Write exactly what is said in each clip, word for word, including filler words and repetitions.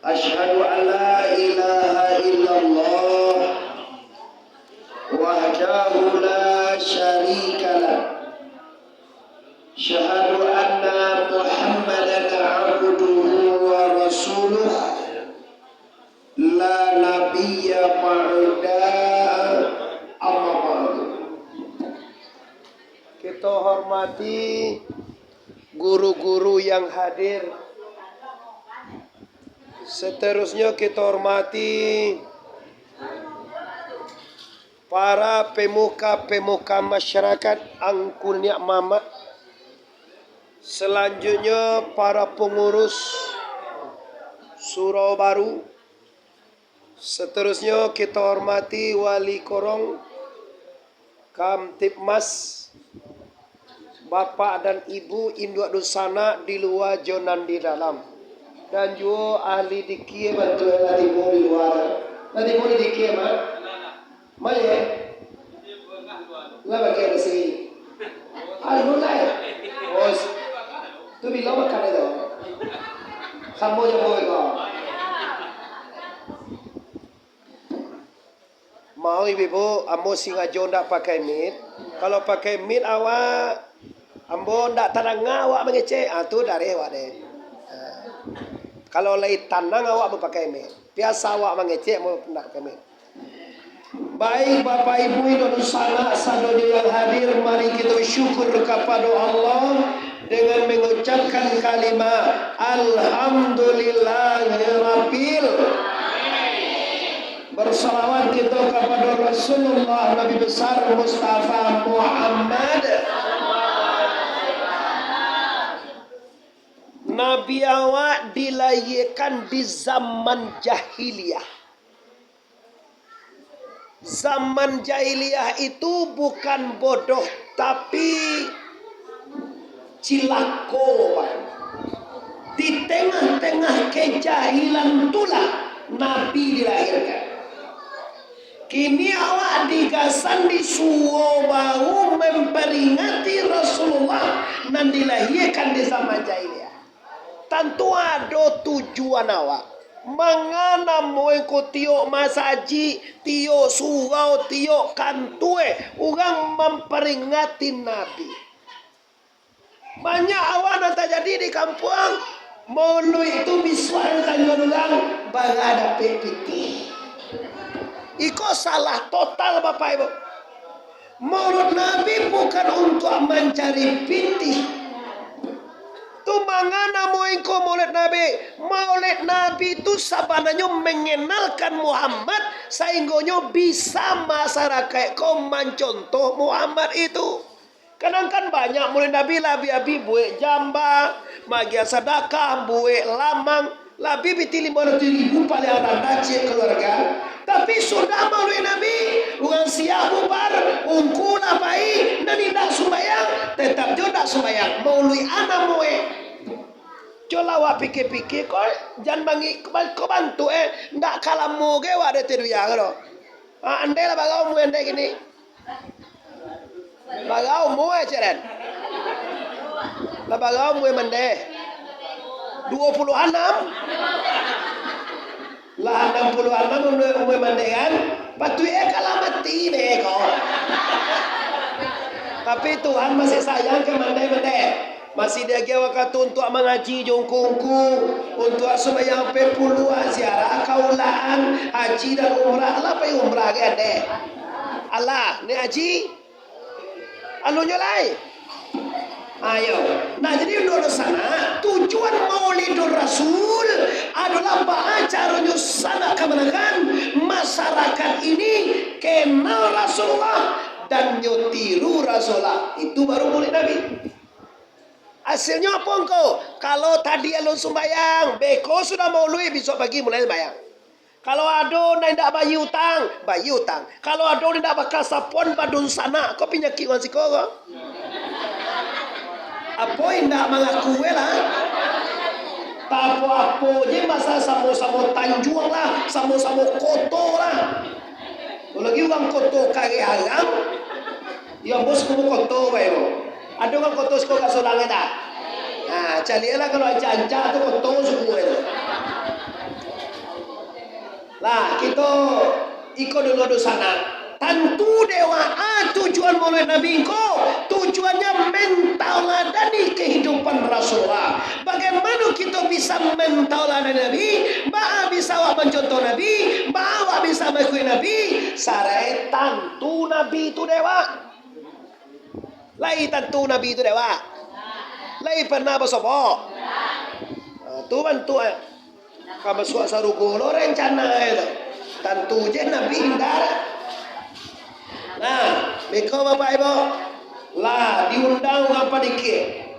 Asyhadu an la ilaha illallah wahdahu la syarikalah. Asyhadu anna Muhammadan abduhu wa rasuluh. La nabiyya ba'da, amma ba'du. Kita hormati guru-guru yang hadir. Seterusnya kita hormati para pemuka-pemuka masyarakat Angku Niak Mamak. Selanjutnya para pengurus Surau Baru. Seterusnya kita hormati Wali Korong, Kamtibmas, Bapak dan Ibu, induak dunsanak di lua jo nan di dalam, dan juo ahli dikie bantuak lah tibo di lua tu. Lah tibo di dikie, Mak? Mak, ye? Lah bagian di sini. Alhamdulillah. Oh, tu bilo makan itu. Samo jo boy ko. Mau ibu-ibu, ambo singajo ndak pakai mic. Kalau pakai mic awak, ambo ndak tadanga awak mangecek. Ah, tu dareh awak deh. Ah. Kalau lai tanang awak bapakai mic. Biasa awak mangecek, ambo ndak pakai mic. Baik, Bapak Ibu, induak dunsanak sadonyo yang hadir, mari kita bersyukur kepada Allah dengan mengucapkan kalimat Alhamdulillahirabbil. Bersalawat kita kepada Rasulullah Nabi besar Mustafa Muhammad. Nabi awak dilahirkan di zaman jahiliyah. Zaman jahiliyah itu bukan bodoh, tapi cilako, Pak. Di tengah-tengah kejahilan itulah Nabi dilahirkan. Kini awak digasan disuo baru memperingati Rasulullah nan dilahirkan di zaman jahiliyah. Tantu ado tujuan awak. Manga namo engko tiok masajik, tiok surau, tiok kantua, urang mamperingati Nabi. Banyak awak nan tajadi di kampuang, mauluik tu bisuak nan tanyo urang, bara dapek pitih. Iko salah total, Bapak Ibu. Maulid Nabi bukan untuak mancari pitih. Tu manga namo engko Maulid Nabi. Maulid Nabi tu sabananyo mengenalkan Muhammad, sainggonyo bisa masarakaik ko mancontoh Muhammad itu. Kadang kan banyak Maulid Nabi lah abi-abi buek jamba, magiah sadakah, buek lamang, lah abi pitih limo ratuih ribu paling randah ciek kaluarga. Tapi sudah Maulid Nabi, urang siap bubar, ungku lah pai, nan indak sumbayang, tetap jo ndak sumbayang. Maulid a namo e. Cubolah awak pikia-pikia, ko jan mangi-, ko bantuak e, ndak ka lamo ge awak dek tiduia ko doh. Ha, andeh lah bara umua andeh kini. Bara umua, Cik Den? Lah bara umua mandeh? Duo puluah anam? Lah anam puluah anam umua, umua mandeh kan? Patuik e ka lah mati deh ko. Tapi Tuhan masih sayang ka mandeh-mandeh. Masih diagiah wakatu untuak mangaji jo ungku-ungku, untuak sumbayang ampek puluah, ziarah kaulaan, haji dan umrah. Alah pai umrah ge andeh? Alah, ni haji? Alunyo lai. Ayo. Nah, jadi untuak sanak, tujuan Maulidur Rasul adolah baa caronyo sanak kamanakan masyarakat ini kenal Rasulullah dan nyo tiru Rasulullah. Itu baru Maulid Nabi. Hasilnyo apo ngko? Kalau tadi alun sumbayang, beko sudah mauluik, bisuak pagi mulai sumbayang. Kalau ado nan indak bayia utang, bayia utang. Kalau ado nan indak bakal sapoan badunsanak, ko panyakik urang siko ko. Apo indak mangaku e lah. Tak apo-apo je masa samo-samo tanjuang lah, samo-samo koto lah. Lagi urang koto kareh aram, yo, ambo suku koto bae, bo. Ado urang koto siko ka surang e tak? Nah, caliaklah kalau ancak-ancak tu koto suku e tu. Lah, kito iko dulu dunsanak. Tantu dek wak, a tujuan Maulid Nabi ko, tujuannyo mentaladani kehidupan Rasulullah. Bagaimana kito bisa mentaladani Nabi? Baa bisa awak mancontoh Nabi? Baa awak bisa maikuik Nabi? Sarai tantu Nabi tu dek wak. Lai tantu Nabi tu dek wak? Lai pernah basobok? Ah, tu bantuak, eh. Ka masuak sarugo lo rencana e tu. Tantu je Nabi indak. Nah, beko Bapak Ibu. Lah, diundang urang padikia.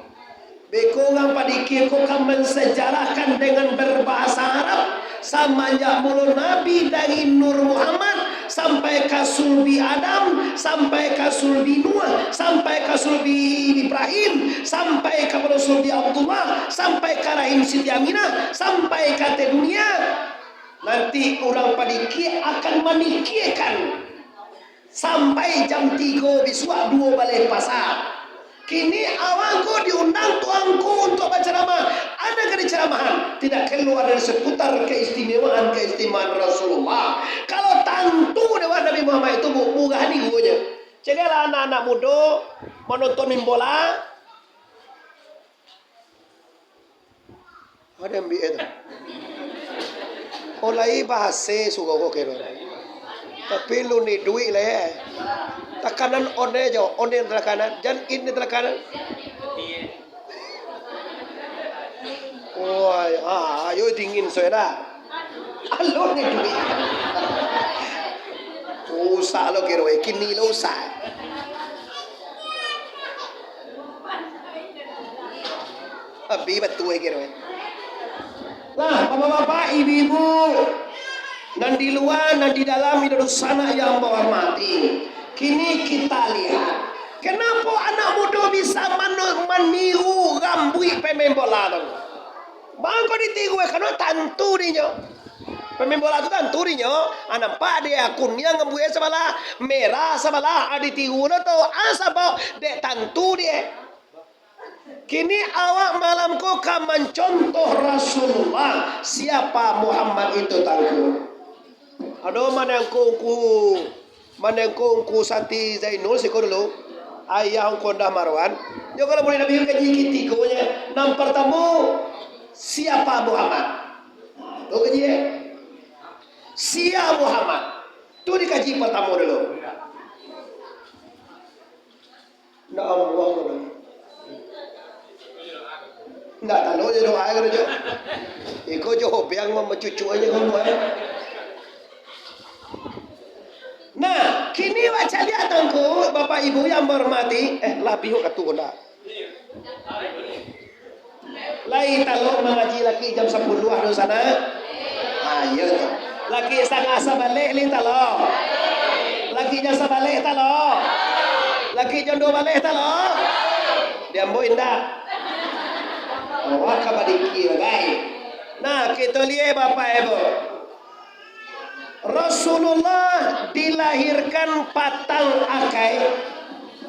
Beko urang padikia ko ka mansajarahkan dengan berbahasa Arab, samanjak mulo Nabi dari Nur Muhammad sampai ka sulbi Adam, sampai ka sulbi Nuh, sampai ka sulbi Ibrahim, sampai ka sulbi Abdullah, sampai ka rahim Siti Aminah, sampai ka ateh dunia. Nanti urang padikia akan manikiakan sampai jam tigo bisuak duo baleh pasa. Kini awak ko diundang tuangku untuak bacaramah. Ado ka dicaramahan? Tidak keluar dari seputar keistimewaan-keistimewaan Rasulullah. Kalau tantu dek wak Nabi Muhammad itu bu-, murah ni gurunya. Caliaklah anak-anak mudo manonton main bola. Ado ambiak e tu. Oh, lai bahasa surau ko kiro. Tapi lu ni duit lah, eh. Takanan on e jo, on e takanan. Jan in ni takanan. Wah, ah, ayo dingin soe dah. Alun ni duit. Usak lo kiro, eh, kini lo usak. Abi batua kiro, eh. Lah, bapak-bapak, ibu-ibu, nan di lua, nan di dalam, ibu dunsanak yang ambo hormati. Kini kita lihat, kenapo anak mudo bisa manu-, maniru rambuik pemain bola tu? Bangko ditiru, eh, karano tantu dinyo. Pemain bola tu tantu dinyo, ah, nampak dek kuniang rambuik sabalah, merah sabalah, ah, ditiru lo tu, ah, sabab dek tantu dek. Kini awak malam ko ka mancontoh Rasulullah, siapa Muhammad itu, Tuanku? Ado mano ungku-ungku, mano ungku-ungku Sati Zainul siko dulu, ayah ungku Ondah Marwan. Yo, kalau Maulid Nabi kaji katigonyo, nan partamo, siapa Muhammad? Tu kaji, eh? Sia Muhammad? Tu dikaji partamo dulu. Ndak Allah ko doh. Ndak talo je doa ko doh, jo. Iko jo hobiang mamacucuk aja ko, eh. Nah, kini baca lihat, Tuanku, Bapak Ibu yang ambo hormati. Eh, labiah ka tu ko ndak? Lai talok mangaji laki jam sapuluah dunsanak? Ah, iyo tu. Laki satangah sabaleh lai talok? Laki jam sabaleh talok? Laki jam duo baleh talok? Di ambo indak. Awak ka badiki bagai. Nah, kito liek Bapak Ibu. Rasulullah dilahirkan patang akai,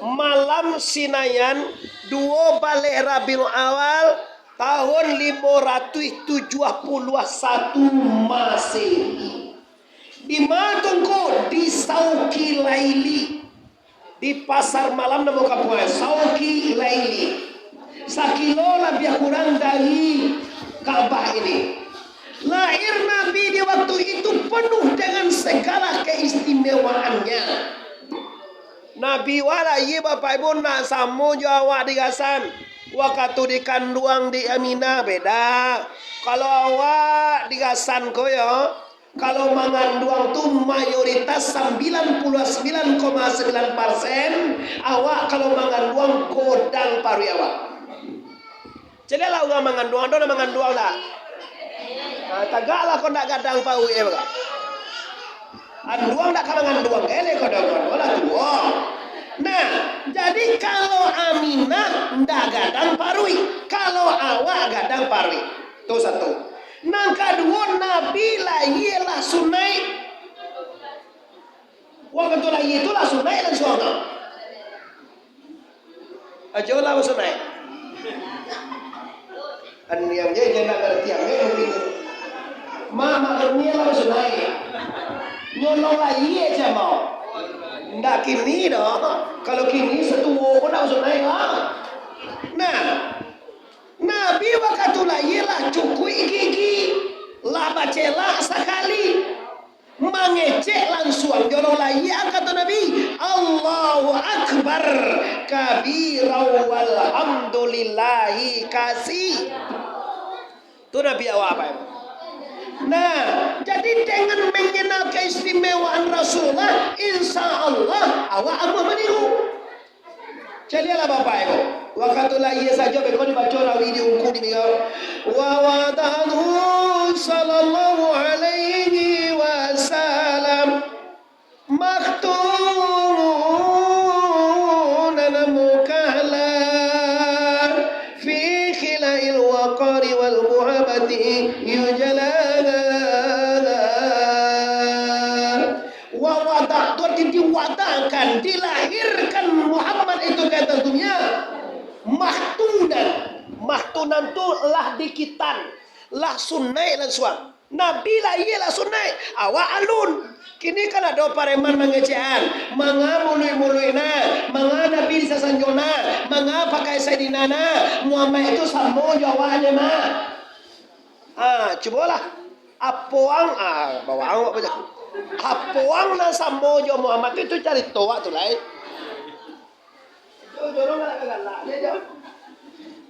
malam Sinayan, duo baleh Rabiul Awal, tahun limo ratuih tujuah puluah satu Masehi. Di ma tu ngku? Di Sauki Laili. Di pasar malam namo kampuang, Sauki Laili. Sakilo labiah kurang dari Ka'bah ini. Lahir Nabi di waktu itu penuh dengan segala keistimewaannya. Nabi wak lahia, Bapak Ibu, ndak samo jo awak di gasan. Wakatu dikanduang di Aminah, beda. Kalau awak di gasan ko yo, kalau manganduang tu mayoritas sambilan puluh sambilan koma sambilan persen awak kalau manganduang godang paruik awak. Caliaklah urang manganduang, ado nan manganduang ndak? Nah, tagaklah kok ndak gadang paruik, eh, baka. Anduang ndak ka manganduang, eleh kok ado manganduang lah tuo. Nah, jadi kalau Aminah ndak gadang paruik, kalau awak gadang paruik. Tu satu. Nan kaduo, Nabi lahia lah sunaik. Wakatu lahia tu lah sunaik langsuang tu. Ajo lah basunaik. Andiang je, je nak ngarati angek mungkin tu. Mak, mak Kurnia lah basunaik. Nyolong layie camo. Ndak kini doh. Kalau kini satuo pun ndak usah naik lah. Nah, Nabi wakatu layie lah cukuik gigi, lah bacelak sakali. Mangecek lansuang jo urang layie, kato Nabi, "Allahu Akbar kabira walhamdulillahi kasi." Tu Nabi awak apo? Nah, jadi dengan mengenal keistimewaan Rasulullah, insya Allah awak amuah maniru. Caliaklah Bapak Ibu. Wakatu layie sajo beko dibaco rawi di ungku di migau. Wa wada'ahu sallallahu alaihi wasallam maktunan mukahlan fi khila'il waqari wal muhabbati yujala. Wa wada, tu arti diwadakan, dilahirkan Muhammad itu ke atas dunia. Mahtunan. Mahtunan tu lah dikitan, lah sunaik lansuang. Nabi layie lah sunaik, awak alun. Kini kan ado pareman mangecekan, manga muluik-muluik nah, manga Nabi disasanjo nah, manga pakai Saidina nah, Muhammad itu samo jo awak je mah. Ah, cubolah. Apoang, ah, bawaan awak bajalan. Apoang nan samo jo Muhammad tu, itu carito awak tu lai.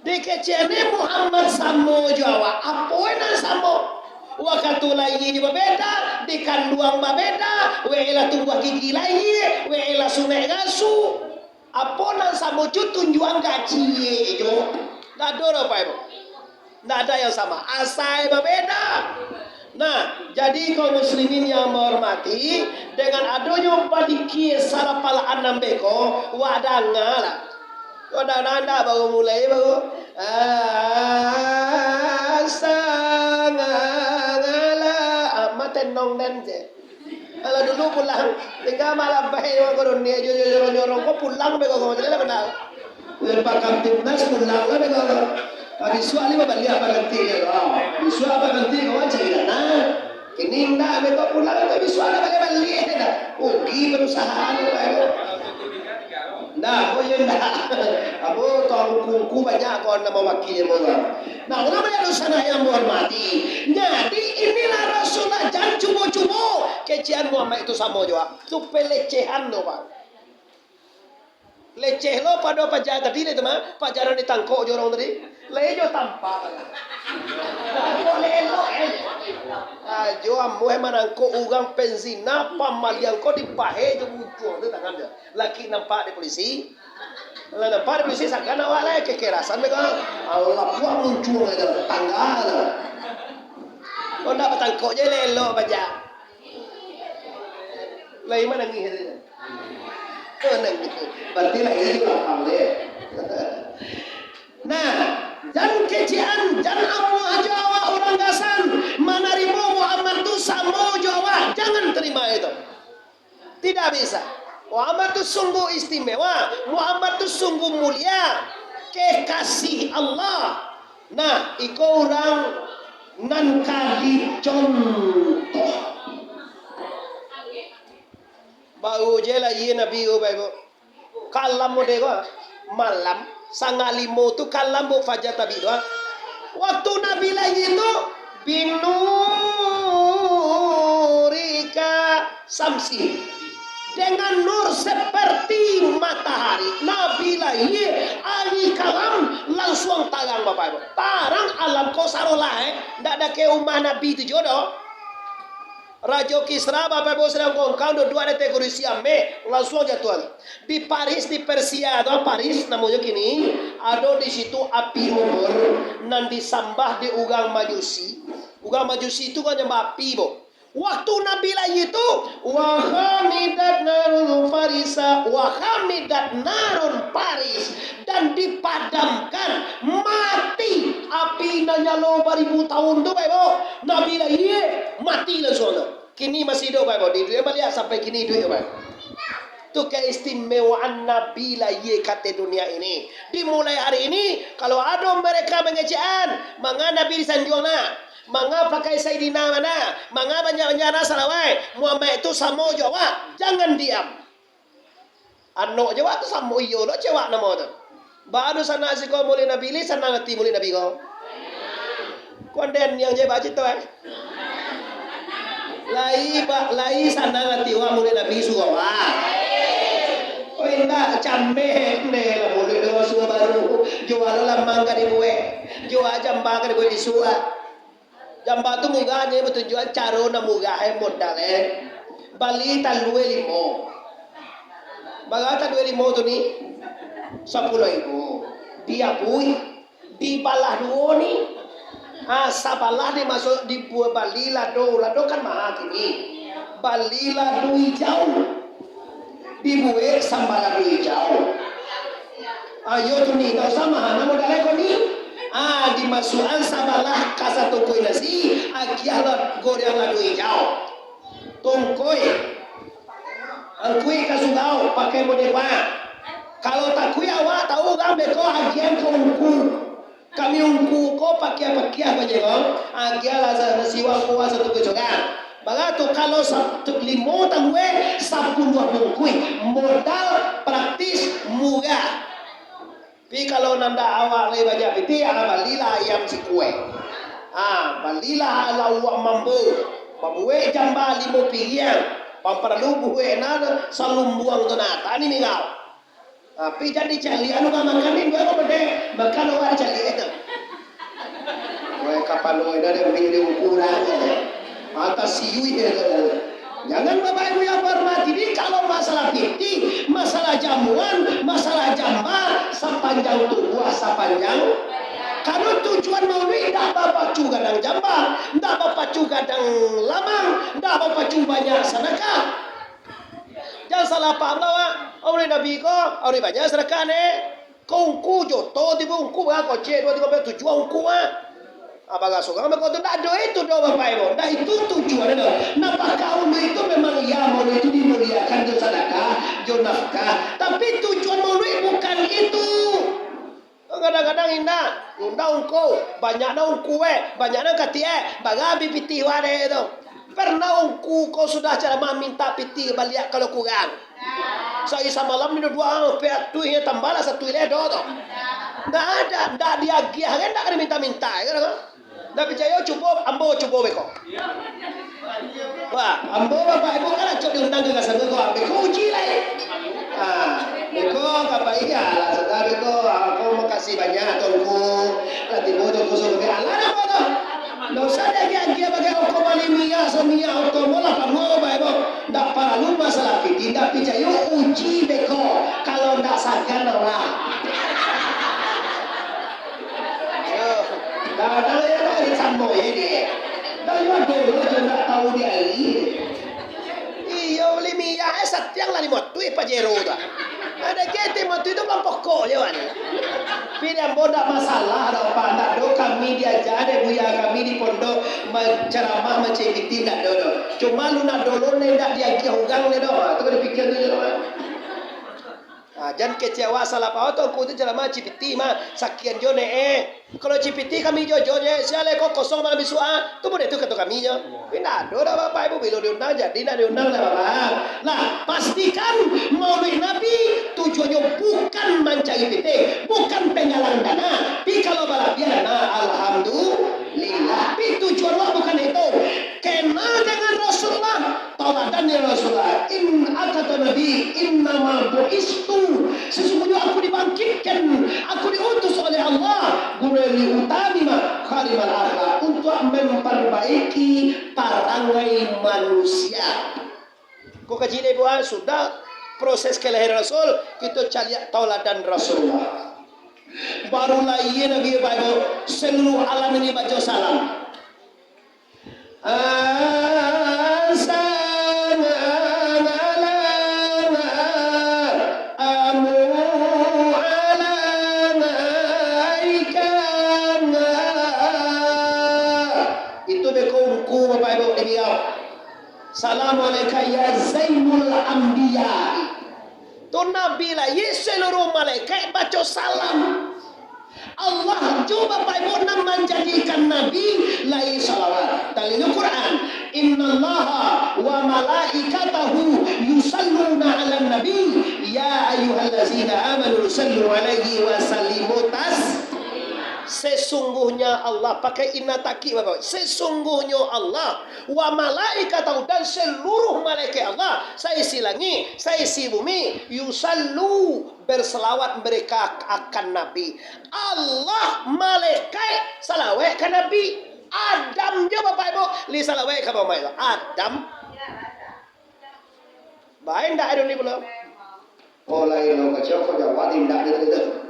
Dikecek ni Muhammad samo jo awak. Apo nan samo? Wakatu layie babeda, dikanduang babeda, wek lah tumbuah gigi layie, wek lah sunaik rasu. Apo nan samo tu tunjuang gaji jo. Ndak ado doh, Pak Ibu. Ndak ada yang sama. Asai babeda. Nah, jadi kaum muslimin yang menghormati, dengan adonyo padikia sarapalaan nan beko, wak danga lah. Kok ndak, ndak, ndak, baru mulai, baru. Asai ngala, ah, matenong den je. Alah dulu pulang, tingga malam bae, wak, ko dunia jo, jo, nyorong-nyorong ko pulang be ko, ko, jadi lah bana. Lepas Kamtibmas pulang lah be ko. Habis suah ni babaliak baganti be ko. Habis suah baganti ko, cari dana. Kini indak be ko pulang, habis suah lah baliak-baliak dah. Rugi perusahaan be ko. Nah, ko iyo ndak. Apo, tuan ungku-ungku banyak ko nan mawakili urang. Nah, urang banyak dosa nak yang menghormati. Jadi, inilah Rasulullah, jan cubo-cubo kecekan Muhammad itu samo jo, ah. Tu pelecehan tu, Pak. Leceh lo pado paja tadi le tu mah, paja nan ditangkok jo urang tadi. Lai jo tampak. Kok lelok, eh. Ajo ambo eh manangkok urang penzina, pamaliang ko dipahe jo bujuang tu tangan dia. Laki nampak di polisi. Lah nampak di polisi, sagan awak lai, kekerasan mereka. Allah, puak muncuang aja, tangga tu. Kok ndak batangkok je lelok paja. Lai manangih tu. Oh, nangih. Berarti lai jadi lapang deh. Nah, jan kecekan, jan amuah jo awak urang gasan manarimo Muhammad tu samo jo awak, jangan terima itu. Tidak bisa. Muhammad tu sungguh istimewa, Muhammad tu sungguh mulia, kekasih Allah. Nah, iko urang nan ka dicontoh. Baru je lahia Nabi ko, Bapak Ibu. Kalam mode ko, malam, sangah limo tu kalam bu fajar tabi tu, ah. Waktu Nabi lahia tu, binurika samsi. Dengan nur seperti matahari. Nabi lahia, ari kalam langsuang tarang, Bapak Ibu. Tarang alam ko sarolah, eh. Ndak dakek umah Nabi tu juo doh. Rajo Kisra, Bapak Ibu, sadang kongkang, duduak di ateh kurisi ameh, langsuang jatuah. Di Paris, di Persia tu, Paris namonyo kini, ado di situ api obor nan disambah di urang Majusi. Urang Majusi tu kan nyambah api, bo. Waktu Nabi lahia tu, wahamidat narun Farisa, wahamidat narun Paris, dan dipadamkan, mati api nan nyalo baribu tahun tu, Bapak Ibu. Nabi lahia, mati langsuang tu. Kini masih iduik, Bapak Ibu. Diiduikan baliak sampai kini iduik, Bapak Ibu. Tu keistimewaan Nabi lahia ka ateh dunia ini. Dimulai hari ini, kalau ado mereka mangecekan, manga Nabi disanjuang nah. Manga pakai Saidina mana? Manga banyak-banyak na salawat? Muhammad tu samo jo awak. Jangan diam. Anok jo awak tu samo iyo lo cewak namo tu. Baru sanak siko mulid Nabi, lai sanang ati mulid Nabi ko. Ko andai niang je bacito, eh. Lai ba-, lai sanang ati wak mulid Nabi surau, ah. Oh, indak, cameh, neh, lah mulid dengan surau baru. Jua lo lamang ka dibuek. Jua jamba ka dibuek di surau. Jamba tu murah, nyo batunjuakan caro nan murah, eh, modal, eh. Bali talua limo. Bara talua limo tu ni? Sapuluah ribu. Diabuih. Dibalah duo ni. Ah, sabalah dimasuak, dibuek bali lado. Lado kan maha kini. Bali lado ijau. Dibuek samba lado ijau. Ayo tu ni, ndak usah mahana modal ko ni. Ah, dimasuakan sabalah ka satungkuik nasi, agiah lah goreng lado ijau. Tungkuik. Angkuik ka surau, pakai boneka. Kalau takuik awak, tahu urang beko agiahan ka ungku. Kami ungku ko pakiah-pakiah ko je ko. Agiahlah sa-, siwa kuah satu kucuran. Bara tu kalau sa-, tu limo talua, sapuluah bungkuih. Modal praktis, murah. Tapi kalau nandak awak lai banyak pitih, ah, balilah ayam sikua. Ah, balilah lauak mambo. Babuek jamba limo piriang. Pam paralu buek nan salumbuang tu nah. Tani mingau. Tapi jan dicaliak anu ka makan ni, dua ko bedeh, makan awak dicaliak itu. Weh, kapalo ina deh, bini deh ukuran. Atas siui deh. Jangan, Bapak Ibu yang hormati, ini kalau masalah pitih, masalah jamuan, masalah jamba, sapanjang tubuah, sapanjang. Karena tujuan maulid ndak bapacu gadang jamba, ndak bapacu gadang lamang, ndak bapacu banyak sadakah. Jan salah paham lah, wak. Amurin Nabi ko, amurin banyak sadakah, neh. Ko ungku joto, tibo ungku, bah, kocek, dua, tigo, ampat, tujuah ungku, ah. Ah, bara surang, mako tu ndak ado itu doh, Bapak Ibu. Ndak itu tujuan doh. Nah, pakaun itu memang iya, maulid itu dimuliakan jo sadakah, jo nafkah. Tapi tujuan maulid bukan itu. Kadang-kadang indak, undang ungku, banyak nan ungku, eh, banyak nan katiak, eh, bara abih pitih wak deh tu. Pernah ungku ko sudah caramah minta pitih baliak kalau kurang? Sahari samalam minum dua, ah, piak tuih, eh, tambahlah satu ileh do tu. Ndak ada, ndak diagiah, kan ndak ka diminta-minta, kan? Ndak picayo, cubo, ambo cubo beko. Wah, ambo Bapak Ibu kan acok diundang ka sana ko, beko uji lai. Ah, beko ka pai lah, sudah beko, ah, ko makasih banyak Tuanku. Lah tibo Tuanku suruh beko, alah namo tu. Ndak usah diagiah-agiah bagai oko bali minyak, saminyak oko mo lah panuah Bapak Ibu. Ndak paralu masalah pitih, ndak picayo uji beko. Kalau ndak sagan lah. Yo. Dah, dah, yo, dah, yo, samo, yo, dek. Dah, yo, ado lo, jo ndak tahu di ari. Iyo, bali minyak, eh, satiang lah limo ratuih Pajero tu. Ado kete limo ratuih tu, bang, pokok je, wan. Tapi di ambo ndak masalah, ado apo, ndak do, kami diaja dek buya kami di pondok, ma-, ceramah mancari pitih ndak do, do. Cuma lu nak dolo, ndak diagiah urang, ndak do. Ha, tu ka dipikia tu je, wan. Ah, jan kecek awak salah paham, Tuanku tu ceramah mancari pitih mah, sakian jo neh, eh. Kalau mancari pitih kami jo, jo je, sia lai ko kosong malam bisuak, ah. Tu model tu kato kami jo. Tapi ndak ado doh Bapak Ibu, bilo diundang jadi, ndak diundang ndak apo-apo. Nah, pastikan maulid Nabi tujuannyo bukan mancari pitih, bukan penggalang dana. Tapi kalau balabiah dana, alhamdulillah. Tapi tujuan awak bukan itu. Kenal dengan Rasulullah, tauladan dengan Rasulullah. In, kata Nabi, "Innama bu'istu, sesungguhnya aku dibangkitkan, aku diutus oleh Allah, guna liutamima makarimal akhlak, untuk memperbaiki parangai manusia." Ko kaji lai buah, sudah proses kelahiran Rasul, kito caliak tauladan Rasulullah. Baru lahia Nabi, Bapak Ibu, seluruh alam ini baco salam. Asangan alangan amu alangan ikanga. Itu beko ungku, Bapak Ibu, di beliau. Salamualaika ya Zainul Anbiya. Tu Nabi lahia, seluruh malaikat baco salam. Allah jo Bapak Ibu nan manjadikan Nabi Lai salawat. Dalilnyo Quran, "Innallaha wa malaikatahu yusalluna 'alan nabi, ya ayyuhallazina amanu sallu 'alaihi wa sallimu tas-" Sesungguhnya Allah, pakai inna taukid, Bapak. Sesungguhnya Allah, wa malaikatahu, dan seluruh malaikat Allah, saisi langik, saisi bumi, yusallu, berselawat mereka akan Nabi. Allah, malaikat, salawat ka Nabi. Adam jo Bapak Ibu, li salawat ka Muhammad. Adam. Baik ndak Adam ni pulo? Oh, lain lo, kacau kau jawab, indak dia tu.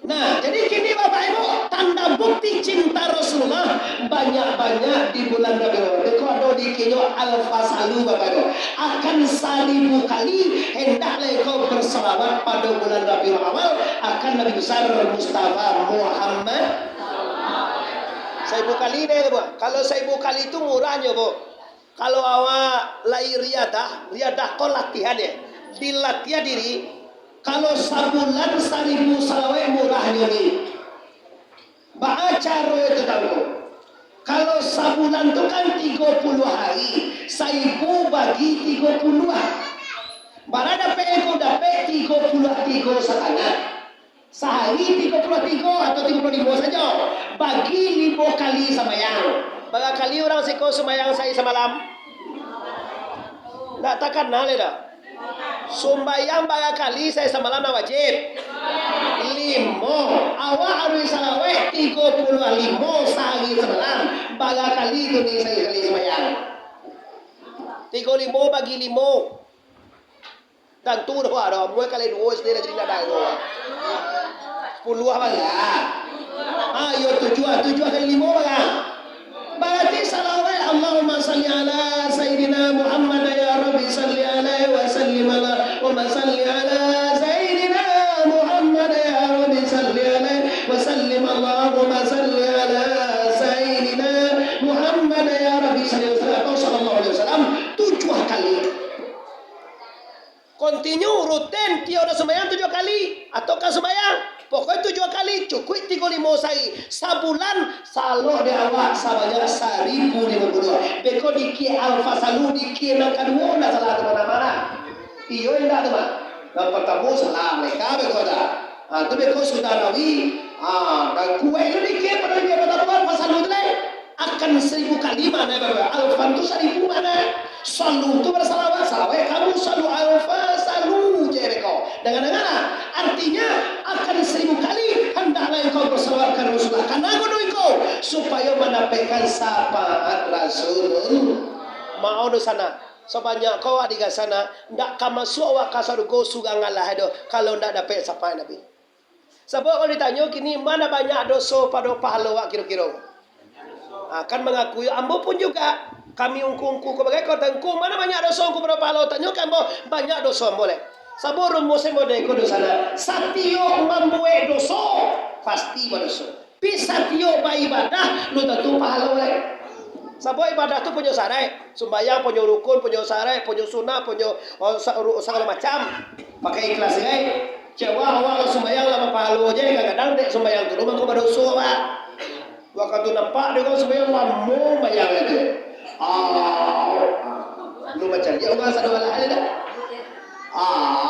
Nah, jadi kini Bapak Ibu, tanda bukti cinta Rasulullah banyak-banyak di bulan Rabiul Awal. Beko ado dikinnyo alfasalu, Bapak Ibu. Akan saribu kali hendaklah engkau bersalawat pada bulan Rabiul Awal akan Nabi besar Mustafa Muhammad. Saribu kali deh, Bu. Kalau saribu kali itu murahnyo, Bu. Kalau awak lai riadah, riadah ko latihan, yo. Dilatiah diri, kalau sabulan saribu salawat murahnyo ni. Baa caro itu tahu? Kalau sabulan tu kan tigo puluah hari, saribu bagi tigo puluah. Bara dapek ko? Dapek tigo puluah tigo satangah. Sahari tigo puluah tigo atau tigo puluah limo sajo, bagi limo kali sambayang. Bara kali urang siko sumbayang sahari samalam? Ndak takana lai doh. Sumbayang bara kali sahari samalam nan wajib? Limo. Awak aruih salawek tigo puluah limo sahari samalam. Bara kali tu ni sahari sumbayang? Tigo limo bagi limo. Tantu doh, doh. Amuah kali duo, siko lah jadi ndak ado. Sapuluah bana. Ah, iyo, tujuah, tujuah kali limo bana. Barati salawek, Allahumma salli ala Sayyidina Muhammad, ya Rabbi salli alaihi wa sallim, Allahumma salli ala Sayyidina Muhammad, ya Rabbi salli alaihi wa sallim, Allahumma salli ala Sayyidina Muhammad, ya Rabbi salli alaihi wa sallam, atau sallallahu alaihi wasallam, tujuah kali. Kontinu, rutin, tiok dah sumbayang tujuah kali, atau ka sumbayang, pokoknyo tujuah kali, cukuik tigo limo sahari, sabulan, salok dek awak sabanyak saribu limo puluah. Beko dikiek alfasalu, dikiek nan kaduo, ndak salah tu, mana-mana. Iyo, indak tu, Mak? Nan partamo salah, mereka beko dah. Ha, tu beko Sutan Nawawi, ha, dan kuek tu dikiek pado dikiek partamo alfasalu tu, lai. Akan saribu kali makna, Bapak. Alfan tu saribu makna. Salu tu bersalawat, salawek kamu salu, alfa salu, je beko. Dengar-dengar lah. Artinya, akan saribu kali hendaklah engkau bersalawat ka Rasulullah. Karena gunung engkau, supayo mandapekkan syafaat Rasulullah. Mau di sana. Sabanyak ko awak di sana, ndak ka masuak awak ka sarugo surang alah doh, kalau ndak dapek syafaat Nabi. Sabab kalau ditanyo kini, ma nan banyak doso pado pahalo awak kiro-kiro? Ha, kan mangakui, ambo pun juga, kami ungku-ungku ko bagai ko, Tangku, ma nan banyak doso ungku pado pahalo? Tanyo ka ambo, banyak doso ambo lai. Sabab rumus e model ko doso nah, satiok mambuek doso, pasti badoso. Pi satiok baibadah, lu tantu pahalo lai. Sabab ibadah tu punyo saraik. Sumbayang punyo rukun, punyo saraik, punyo sunah, punyo, oh, sa-, ru-, sagalo macam. Pakai ikhlas, kan? Cek awak, awak lah sumbayang lah bapahalo je, kadang-kadang dek sumbayang tu, mangko badoso awak. Wakatu nampak dek urang sumbayang, lamo sumbayang tu. Ah, lu macam dia urang sado alah ada dah. Ah,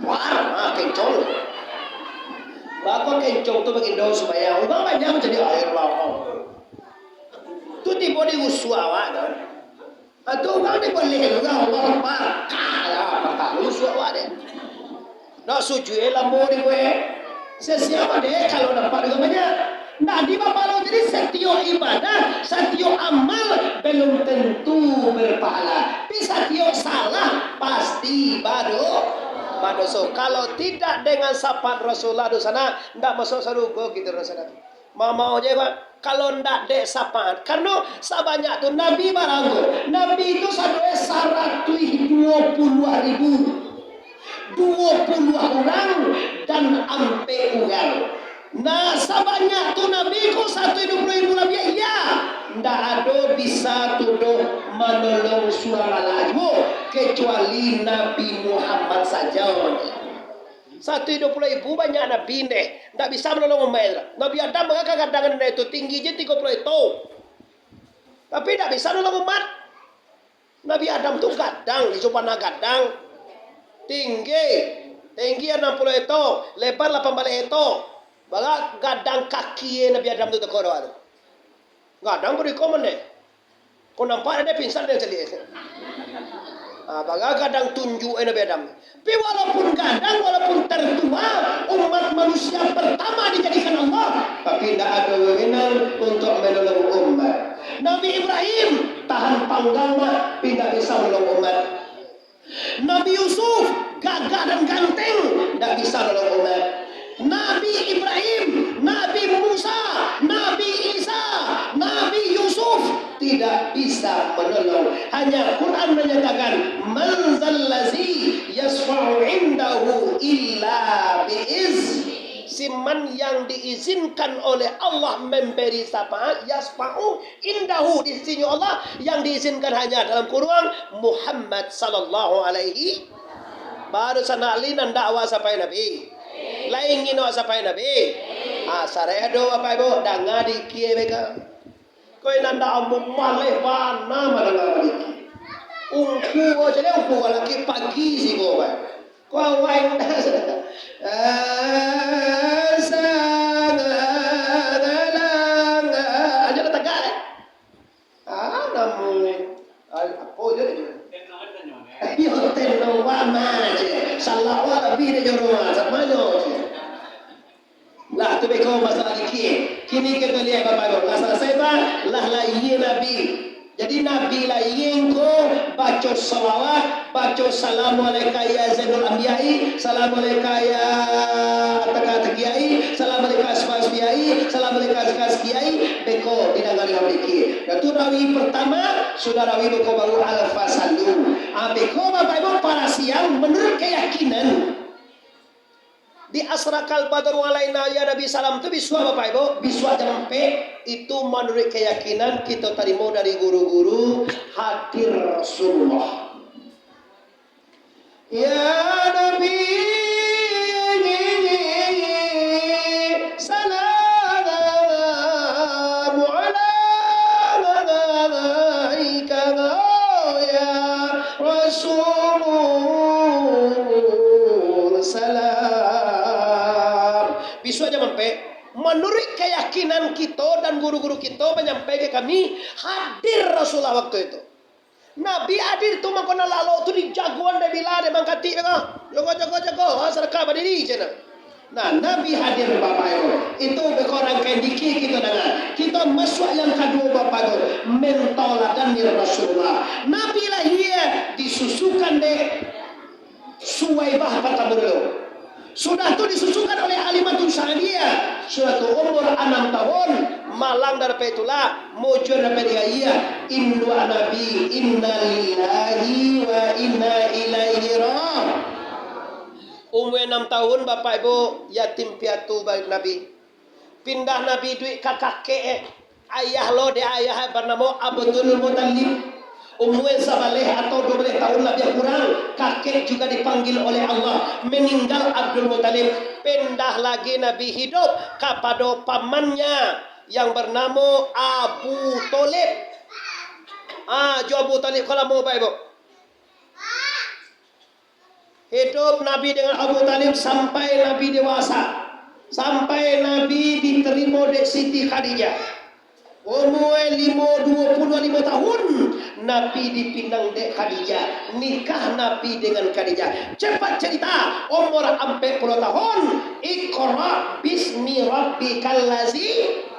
wah, ah, kencong. Bako kencong tu bagindo sumbayang. Urang banyak manjadi air bako. Tu tibo di usuak awak tu. Atu urang ni boleh urang, urang pakak lah, pakak usuak awak deh. Nak sujud eh lamo di kue. Sia-sia deh kalau nampak dengan banyak. Nah, di bapalo jadi setiok ibadah, setiok amal belum tentu berpahala. Tapi setiok salah pasti bado, badoso. Kalau tidak dengan syafaat Rasulullah dosa nak, ndak masuk sarugo kita dosa nak. Mamau je, Pak. Kalau ndak dek syafaat. Karena sabanyak tu Nabi baranggo. Nabi tu sadoe saratuih duo puluah ribu. Duo puluah urang dan ampek urang. Nah, sabanyak tu Nabi ko saratuih duo puluah ribu labiah, iya. Ndak ado bisa tu doh manolong surang alah juo, kecuali Nabi Muhammad sajo. Satu iduik puluah ribu banyak nabi ndeh, ndak bisa manolong umaik tu. Nabi Adam mangangkat gadang nan itu, tinggi je tigo puluah eto. Tapi ndak bisa nolong umat. Nabi Adam tu gadang, di Cupana gadang. Tinggi, tinggi anam puluah eto, lebar lapan baleh eto. Bara gadang kaki Nabi Adam tu teko doa tu. Gadang bari ko mandeh. Ko nampak ado pingsan dia caliak. Ah, bara gadang tunjuak Nabi Adam. Tapi walaupun gadang, walaupun tertua, umat manusia pertama dijadikan Allah, tapi indak ado wewenang untuak manolong umat. Nabi Ibrahim tahan panggang mah, tapi indak bisa manolong umat. Nabi Yusuf gagah dan ganteng, indak bisa nolong umat. Nabi Ibrahim, Nabi Musa, Nabi Isa, Nabi Yusuf tidak bisa menolong. Hanya Quran menyatakan, "Man zallazi yasfa'u indahu illa bi'iz." Siman yang diizinkan oleh Allah memberi syafaat, yasfa'u indahu, di sisinya Allah, yang diizinkan hanya dalam kurung Muhammad sallallahu alaihi. Baru sanak li nan dakwa sapai Nabi. Lai ngino sapai Nabi. Ah, sareh do Bapak Ibu, danga dikie beka. Koi nan dak ambo maleh bana mandanga dikie. Ungku aja deh, ungku laki pagi siko, Pak. Ko awai. Asa ngalang. Aja dah tagak, eh. Ah, namu. Ai, apo je tu? Yo, tendo wama je. Salah wa lebih dari rumah. Sama nyo je. Lah, tu beko masalah dikie. Kini kito liek Bapak Ibu. Lah salasai, Pak. Lah lahia Nabi. Jadi, Nabi lahia ko baco salawat, baco salamu alaika ya Zainal Anbiya'i, salamu alaika ya Ataka Atkiya'i, salamu alaika Asfa Asfiya'i, salamu alaika Azka Azkiya'i, beko didanga dek Nabi dikie. Dah tu rawi pertama, sudah rawi beko baru al-fasalu. Ah, beko Bapak Ibu parasiang menurut keyakinan. Di asrakal badru alaina ya Nabi salam tu bisuak Bapak Ibu, bisuak jam ampek, itu manuruik kayakinan kito tarimo dari guru-guru hadir Rasulullah. Ya Nabi, salamu alaika ya Rasulullah salam. Bisuak jam ampek, manuruik kayakinan kito dan guru-guru kito manyampaikan kami, hadir Rasulullah waktu itu. Nabi hadir tu mangko nan lalok tu dijagoan dek Bilal, dek mangkatik mangko. Jago, jago, jago. Ha, sadakah badiri, cina. Nah, Nabi hadir, Bapak Ibu. Itu beko rangkaian dikie kito danga. Kito masuak yang kaduo, Bapak Ibu. Mentauladan Rasulullah. Nabi lahia disusukan dek Suwaibah partamo dulu. Sudah tu disusukan oleh Halimatun Sa'diyah. Sudah tu umur anam tahun, malang dari itulah, mujur dari ayah. Induak Nabi, inna lillahi wa inna ilaihi ra-. Umur anam tahun, Bapak Ibu, yatim piatu bagi Nabi. Pindah Nabi duik ka kakek, eh. Ayah lo dek ayah, eh, banamo Abdul Muttalib. Umua sabaleh atau duo baleh tahun labiah kurang, kakek juga dipanggil oleh Allah. Meninggal Abdul Muttalib, pindah lagi Nabi hidup kapado pamannya yang banamo Abu Thalib. Ah, jo Abu Thalib ko lamo, Bapak Ibu. Hidup Nabi dengan Abu Thalib sampai Nabi dewasa. Sampai Nabi diterimo dek Siti Khadijah. Umua limo, duo puluah limo tahun, Nabi dipinang dek Khadijah. Nikah Nabi dengan Khadijah. Cepat cerita, umur ampek puluah tahun, Iqra bismi rabbikal ladzi.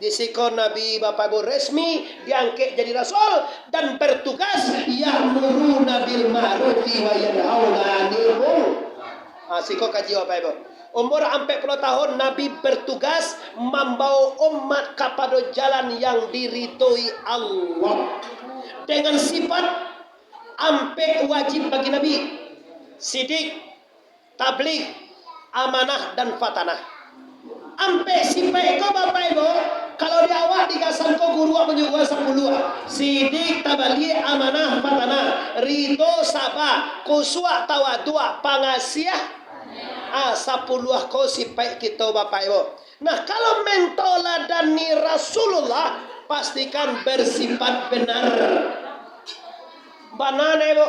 Di siko Nabi, Bapak Ibu, resmi diangkek jadi rasul dan bertugas ya'muruna bil ma'rufi wa yanhauna 'anil mung-. Ah, siko kaji, Bapak Ibu. Umur ampek puluah tahun, Nabi bertugas mambawa umat kapado jalan yang diridhoi Allah. Dengan sifat ampek wajib bagi Nabi. Sidik, tabligh, amanah, dan fatanah. Ampek sipaik ko, Bapak Ibu, kalau di awak digasan ko guru awak manyuruah sapuluah. Sidik, tabligh, amanah, fatanah, ridho, saba, khusyuk, tawaduk, pangasiah. Ah, sapuluah ko sipaik kito, Bapak Ibu. Nah, kalau mentaladani Rasulullah, pastikan bersifat benar. Bana, nah, Ibu.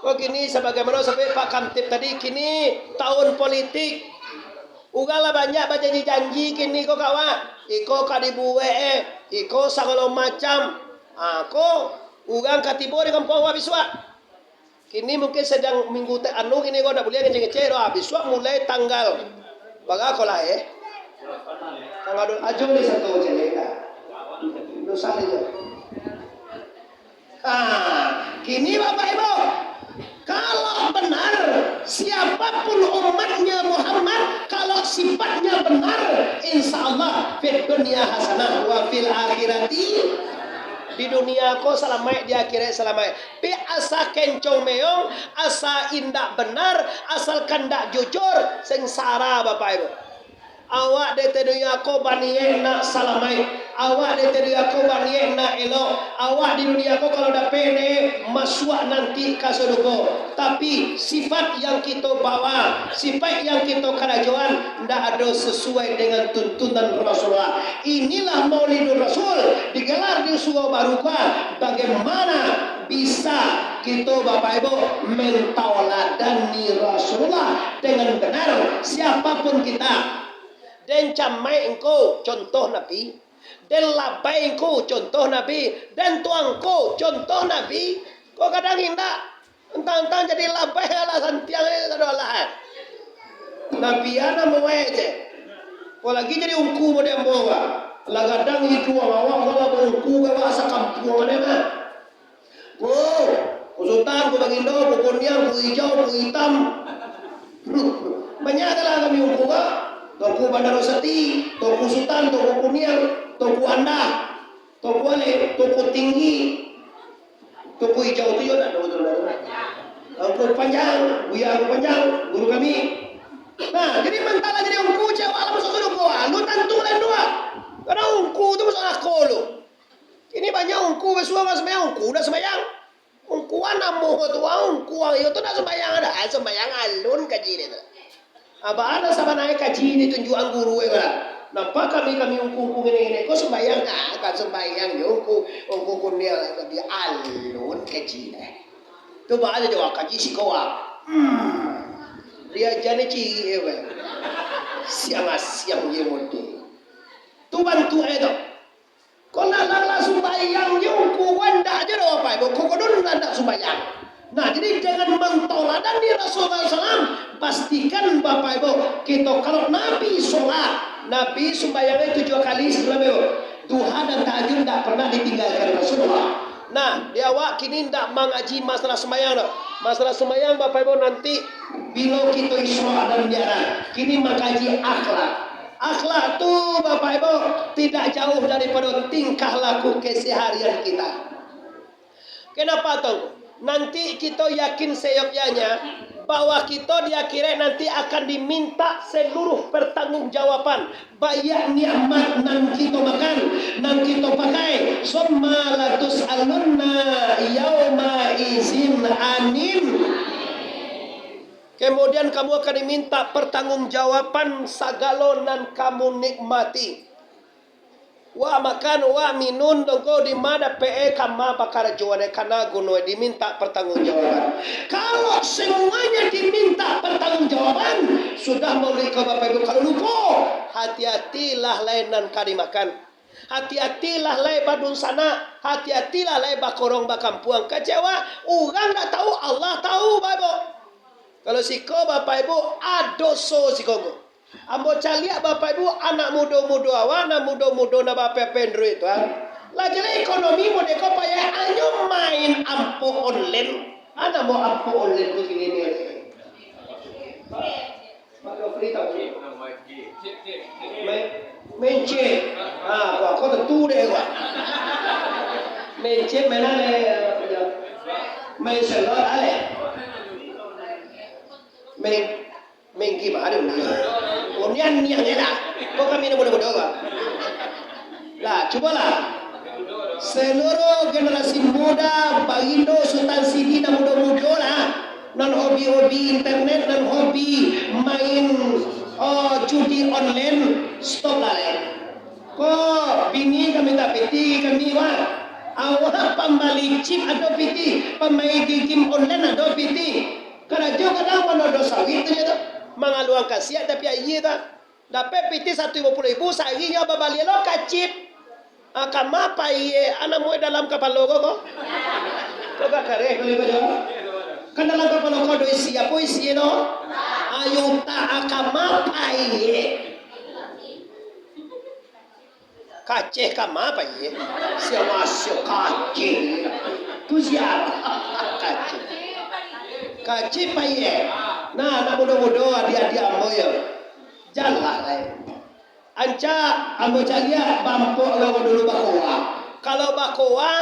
Ko kini, sabagaimano sampaikan Pak Kamtib tadi, kini tahun politik. Urang lah banyak bajanji-janji kini ko, kawan. Iko ka dibuek, eh. Iko sagalo macam. Ah, ko urang ka tibo di kampuang awak bisuak. Kini mungkin sadang minggu te-, anu kini ko ndak buliah ngecek-ngecek doh. Ah, bisuak mulai tanggal bara ko lah, eh? Tanggal dua, ajo ni satu cek lah. Dosa ni je. Ah, kini Bapak Ibu, kalau benar, siapapun umatnya Muhammad, kalau sifatnya benar, insya Allah, fid dunya hasanah wa fil akhirati, di dunia ko salamaik, di akhirat salamaik. Pi asa kencong meong, asa indak benar, asal kandak jujur, sengsara, Bapak Ibu. Awak di dunia ko baniaik nak salamaik, awak di dunia ko baniaik nak elok, awak di dunia ko kalau dapek ne masuak nanti ka sarugo. Tapi, sifat yang kito bawa, sifat yang kito karajoan, ndak ado sesuai dengan tuntunan Rasulullah. Inilah Maulidur Rasul, digelar di Surau Barukah. Bagaimana bisa kito, Bapak Ibu, mentauladani Rasulullah dengan benar, siapapun kita? Den camaik ngko, contoh Nabi. Den labai ngko, contoh Nabi. Den tuang ngko, contoh Nabi. Ko kadang indak. Entang-entang jadi labai, alah santiang ni, tak ada alah. Nabi ana mawai je. Apalagi jadi ungku model ambo, Pak. Lah gadang itu awak, kalau baungku, awak sakampuang ni, Pak. Ko, ko Sutan, ko Bagindo, ko Kuniang, ko Ijau, ko Itam. Banyak lah kami ungku, Pak. Tongku Bandaro Sati, Tongku Sutan, Tongku Kuniang, Tongku Andah, Tongku Alek, Tongku Tinggi, Tongku Ijau tu yo ndak ado tu lah. Tongku Panjang, Buya Tongku Panjang, guru kami. Nah, jadi mantala jadi ungku, cewek lah masuk surga, lu tantu lain dua. Karena ungku tu masuk neraka lu. Ini banyak ungku basuo ka sumbayang, ungku dah sumbayang. Ungkuan namo tu, ungkuan iyo tu nak sumbayang dah, sumbayang alun kaji dia tu. Abah ada sabananyo kaji ditunjuakan guru eh lah. Nampak kami, kami ungku-ungku ngene-ngene, ko sumbayang ah, kan sumbayang yo ungku, ungku kunil tapi alun kaji deh. Tu bah aja jawab kaji siko ah. Hmm. Dia jani ciri eh weh. Siang asiang je model. Tu bantu eh tu. Kok nak lah, lah sumbayang je, ungku ko ndak je doh, Bapak Ibu. Kok kodon lah ndak sumbayang. Nah, jadi dengan mantauladani Rasulullah sallallahu alaihi wasallam, pastikan, Bapak Ibu, kito kalau Nabi sholat, Nabi sumbayangnya tujuh kali sebelum itu. Duha dan tahajud ndak pernah ditinggalkan Rasulullah. Nah, di awak kini ndak mangaji masalah sumbayang doh. Masalah sumbayang, Bapak Ibu, nanti bilo kito Isra dan Mi'raj. Kini mangkaji akhlak. Akhlak tu, Bapak Ibu, tidak jauh daripado tingkah laku keseharian kita. Kenapa tu? Nanti kito yakin seyogyanya bahwa kito di akhirat nanti akan diminta seluruh pertanggungjawaban, baiak nikmat nan kito makan, nan kito pakai, summa latus'alunna yauma izin anin. Kemudian kamu akan diminta pertanggungjawaban sagalo nan kamu nikmati. Wak makan, wak minun, tongko di ma dapek eh, kama bakarajo eh, kana guno eh, diminta pertanggungjawaban. Kalau semuanya diminta pertanggungjawaban, sudah maulid ka Bapak Ibu kalau lupo, hati-hatilah lai nan ka dimakan. Hati-hatilah lai badunsanak, hati-hatilah lai bakorong bakampuang. Kecewa, urang ndak tahu, Allah tahu, Bapak Ibu. Kalau siko, Bapak Ibu, ado doso siko ko. Ambo caliak, Bapak Ibu, anak mudo-mudo awak, anak mudo-mudo nan baapo-apo Android tu, ah. Lah jaleh ekonomi modeko payah, anyo main ampo online. Ana mo ampo online tu sini ni. Main, main chip. Ah, ko, ko tentu deh ko. Main chip, main ale, main seluler ale. Main Mengki mah ado. Oh, nian, nian je lah. Kok kami ni bodoh-bodoh, Pak? Lah, cubolah. Seluruh generasi muda, Bagindo, Sutan Sidi, nan mudo-mudo lah. Nan hobi-hobi internet, nan hobi main, eh, judi online, stop lah, lai. Ko bini ka mintak pitih kami, wah. Awak pambali chip ado pitih, pamain game online ado pitih. Karajo kadang manodo sawit tu je tu. Mangaluang kasiak tapi aia tu. Dapek pitih satu limo puluah ribu, sahari nyo babali lo ka chip. Ah, kama payie, anak murid dalam kapalo ko, ko. Ko gak kareh bali ko jo. Kan dalam kapalo ko ado isi, apo isi tu? Ayo tak, ah, kama payie. Kaceh kama payie. Sia masuk kaceh. Tu sia? Kaceh. Kaceh payie. Nah, anak mudo-mudo, adiak-adiak ambo yo. Jalah lai. Ancak ambo caliak bampok urang dulu bakoa. Kalau bakoa,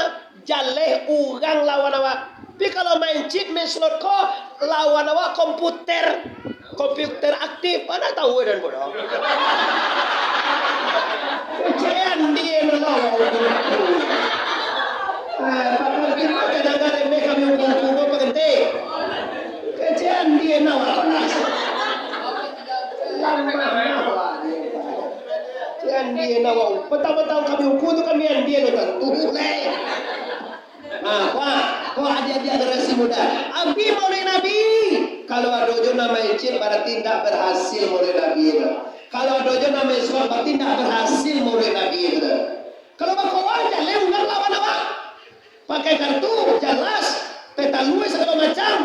jaleh urang lawan awak. Tapi kalau main chip, main slot ko, lawan awak komputer. Komputer aktif, mana tahu dan bodoh. Kecean dia no lawan komputer. Eh, pakak kita kadang-kadang remeh kami hukum-hukum, apa genti? Kecean dia no lawan. Lamah awak ni. Kecean dia no lawan. Petang-petang kami hukum tu kami andia lo tantu. Leh. Ah, wah, wah, adiak-adiak generasi muda. Abi Maulid Nabi. Kalau ado jo nan main chip, barati indak berhasil Maulid Nabi tu. Kalau ado jo nan main slot, barati indak berhasil Maulid Nabi tu. Kalau bakoa, jaleh urang lawan awak. Pakai kartu, jalas, teh talua sagalo macam.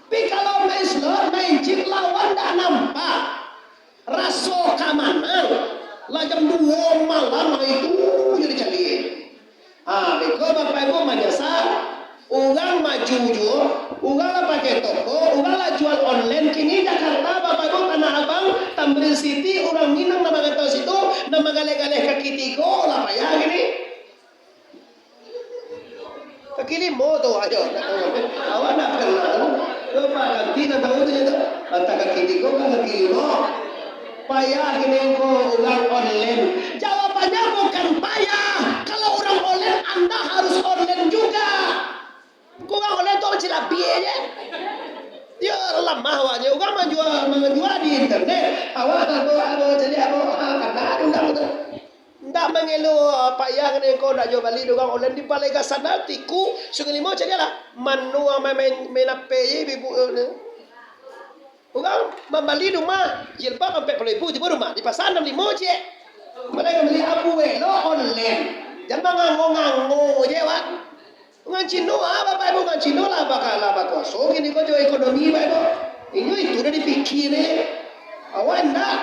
Tapi kalau main slot, main chip, lawan ndak nampak. Raso ka manang, lah jam duo malam, ha, itu jadi caliak. Ah, beko Bapak Ibu manyasal, urang maju juo, urang lah pakai toko, urang lah jual online. Kini Jakarta, Bapak Ibu, Tanah Abang, Tamrin City, urang Minang nan marantau situ, nan magaleh-galeh kaki tigo, lah payah kini. Kaki limo tu, ayo. Awak nak kenal? Lupa kaki, nak tahu tu je tu. Antah kaki tigo ka kaki limo. Payah kini ko urang online. Jawabannya bukan payah. Kalau urang online, anda harus online juga. Ko urang online tu urang cilabie je. Yo, lamah awaknyo. Urang manjua, manjua di internet. Awak abo, abo, caliak abo. Ha, kana undang tu. Ndak mangelo, payah kini ko ndak juo bali di urang online di balai ka sana, tiku, Sungai Limo caliak lah. Mano main, main, main ape je, ibu, eh, urang mambali di rumah, jilbab ampek puluah ribu, tibo rumah, di pasa anam limo ciek. Balai ka bali abu elok online. Jan mangango-ngango je, wak. Urang Cino, ah, Bapak Ibu, urang Cino lah baka-, lah bakuaso kini ko jo ekonomi, Bapak Ibu. Inyo itu dah dipikia ni. Awak indak.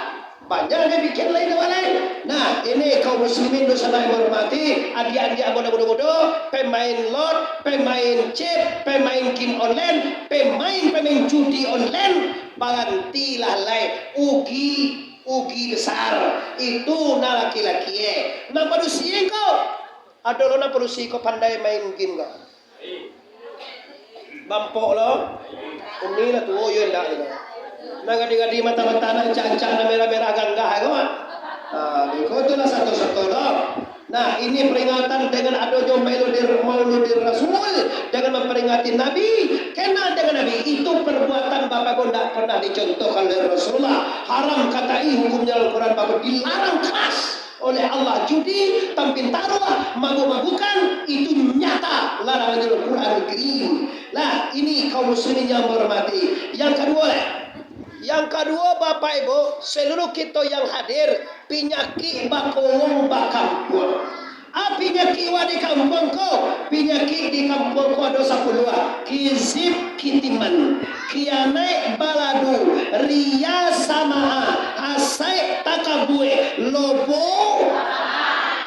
Banyak dipikia lain awak lain. Nah, ini kaum muslimin dunsanak yang hormati, adiak-adiak ambo nan mudo-mudo, pemain lot, pemain chip, pemain game online, pemain-pemain judi online, barantilah lai. Ugi, ugi besar. Itu nan laki-laki, eh. Nan padusi ko. Ado lo nan padusi ko pandai main game ko. Bampok lo. Umi lah tuo, yo indak tu. Nan gadi-gadi mata-mata, nan ancak-ancak, nan merah-merah ganggah ko. Ha, beko tu lah sato-sato lo. Nah, ini peringatan dengan adonyo Mauludir, Mauludir Rasul, dengan memperingati Nabi, kenal dengan Nabi. Itu perbuatan Bapak Ibu ndak pernah dicontohkan oleh Rasulullah. Haram katai hukumnya dalam Quran, Bapak Ibu, dilarang keras oleh Allah. Judi, tampin taruah, mabuk-mabukan, itu nyata larangan dalam Quran Karim. Lah, ini kaum muslimin yang menghormati. Yang kaduo, lah. Yang kaduo, Bapak Ibu, seluruh kito yang hadir, pinyakik bakolong bakampuang. Ah, pinyakik wak di kampuang ko, pinyakik di kampuang ko ado sapuluah. Kizib kitiman, kianaik baladu, riya sama'a, hasaik takabua, lobo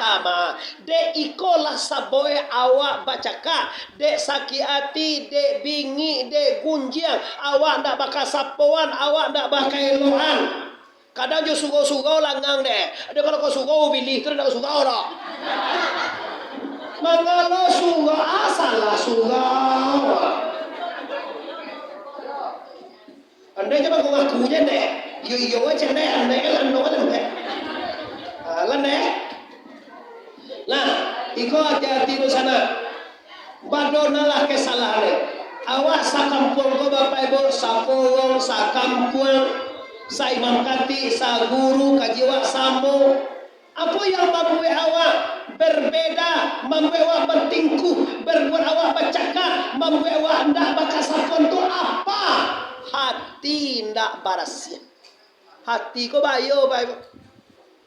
tama. Dek iko lah sabuik awak bacakak, dek sakik ati, dek bingik, dek gunjiang, awak ndak bakasapoan, awak ndak bakaelokan. Kadang jo surau-surau langang deh. Ado kalau ka surau bilih tu ndak surau doh. Mangalo surau, ah, salah surau. Andai je mangaku-ngaku je deh. Iyo, iyo, cek deh, andai kan ando kan deh. Ah, lan deh. Nah, iko hati-hati tu sana. Badonalah kesalahan deh. Awak sakampuang ko, Bapak Ibu, sakorong, sakampuang, saimam katik, saguru, kaji awak samo. Apo yang mambuek awak berbeda, mambuek awak batingkuah, mambuek awak bacakak, mambuek awak ndak bakasapuan tu apa? Hati ndak barasiah. Hati ko bahayo, Bapak Ibu.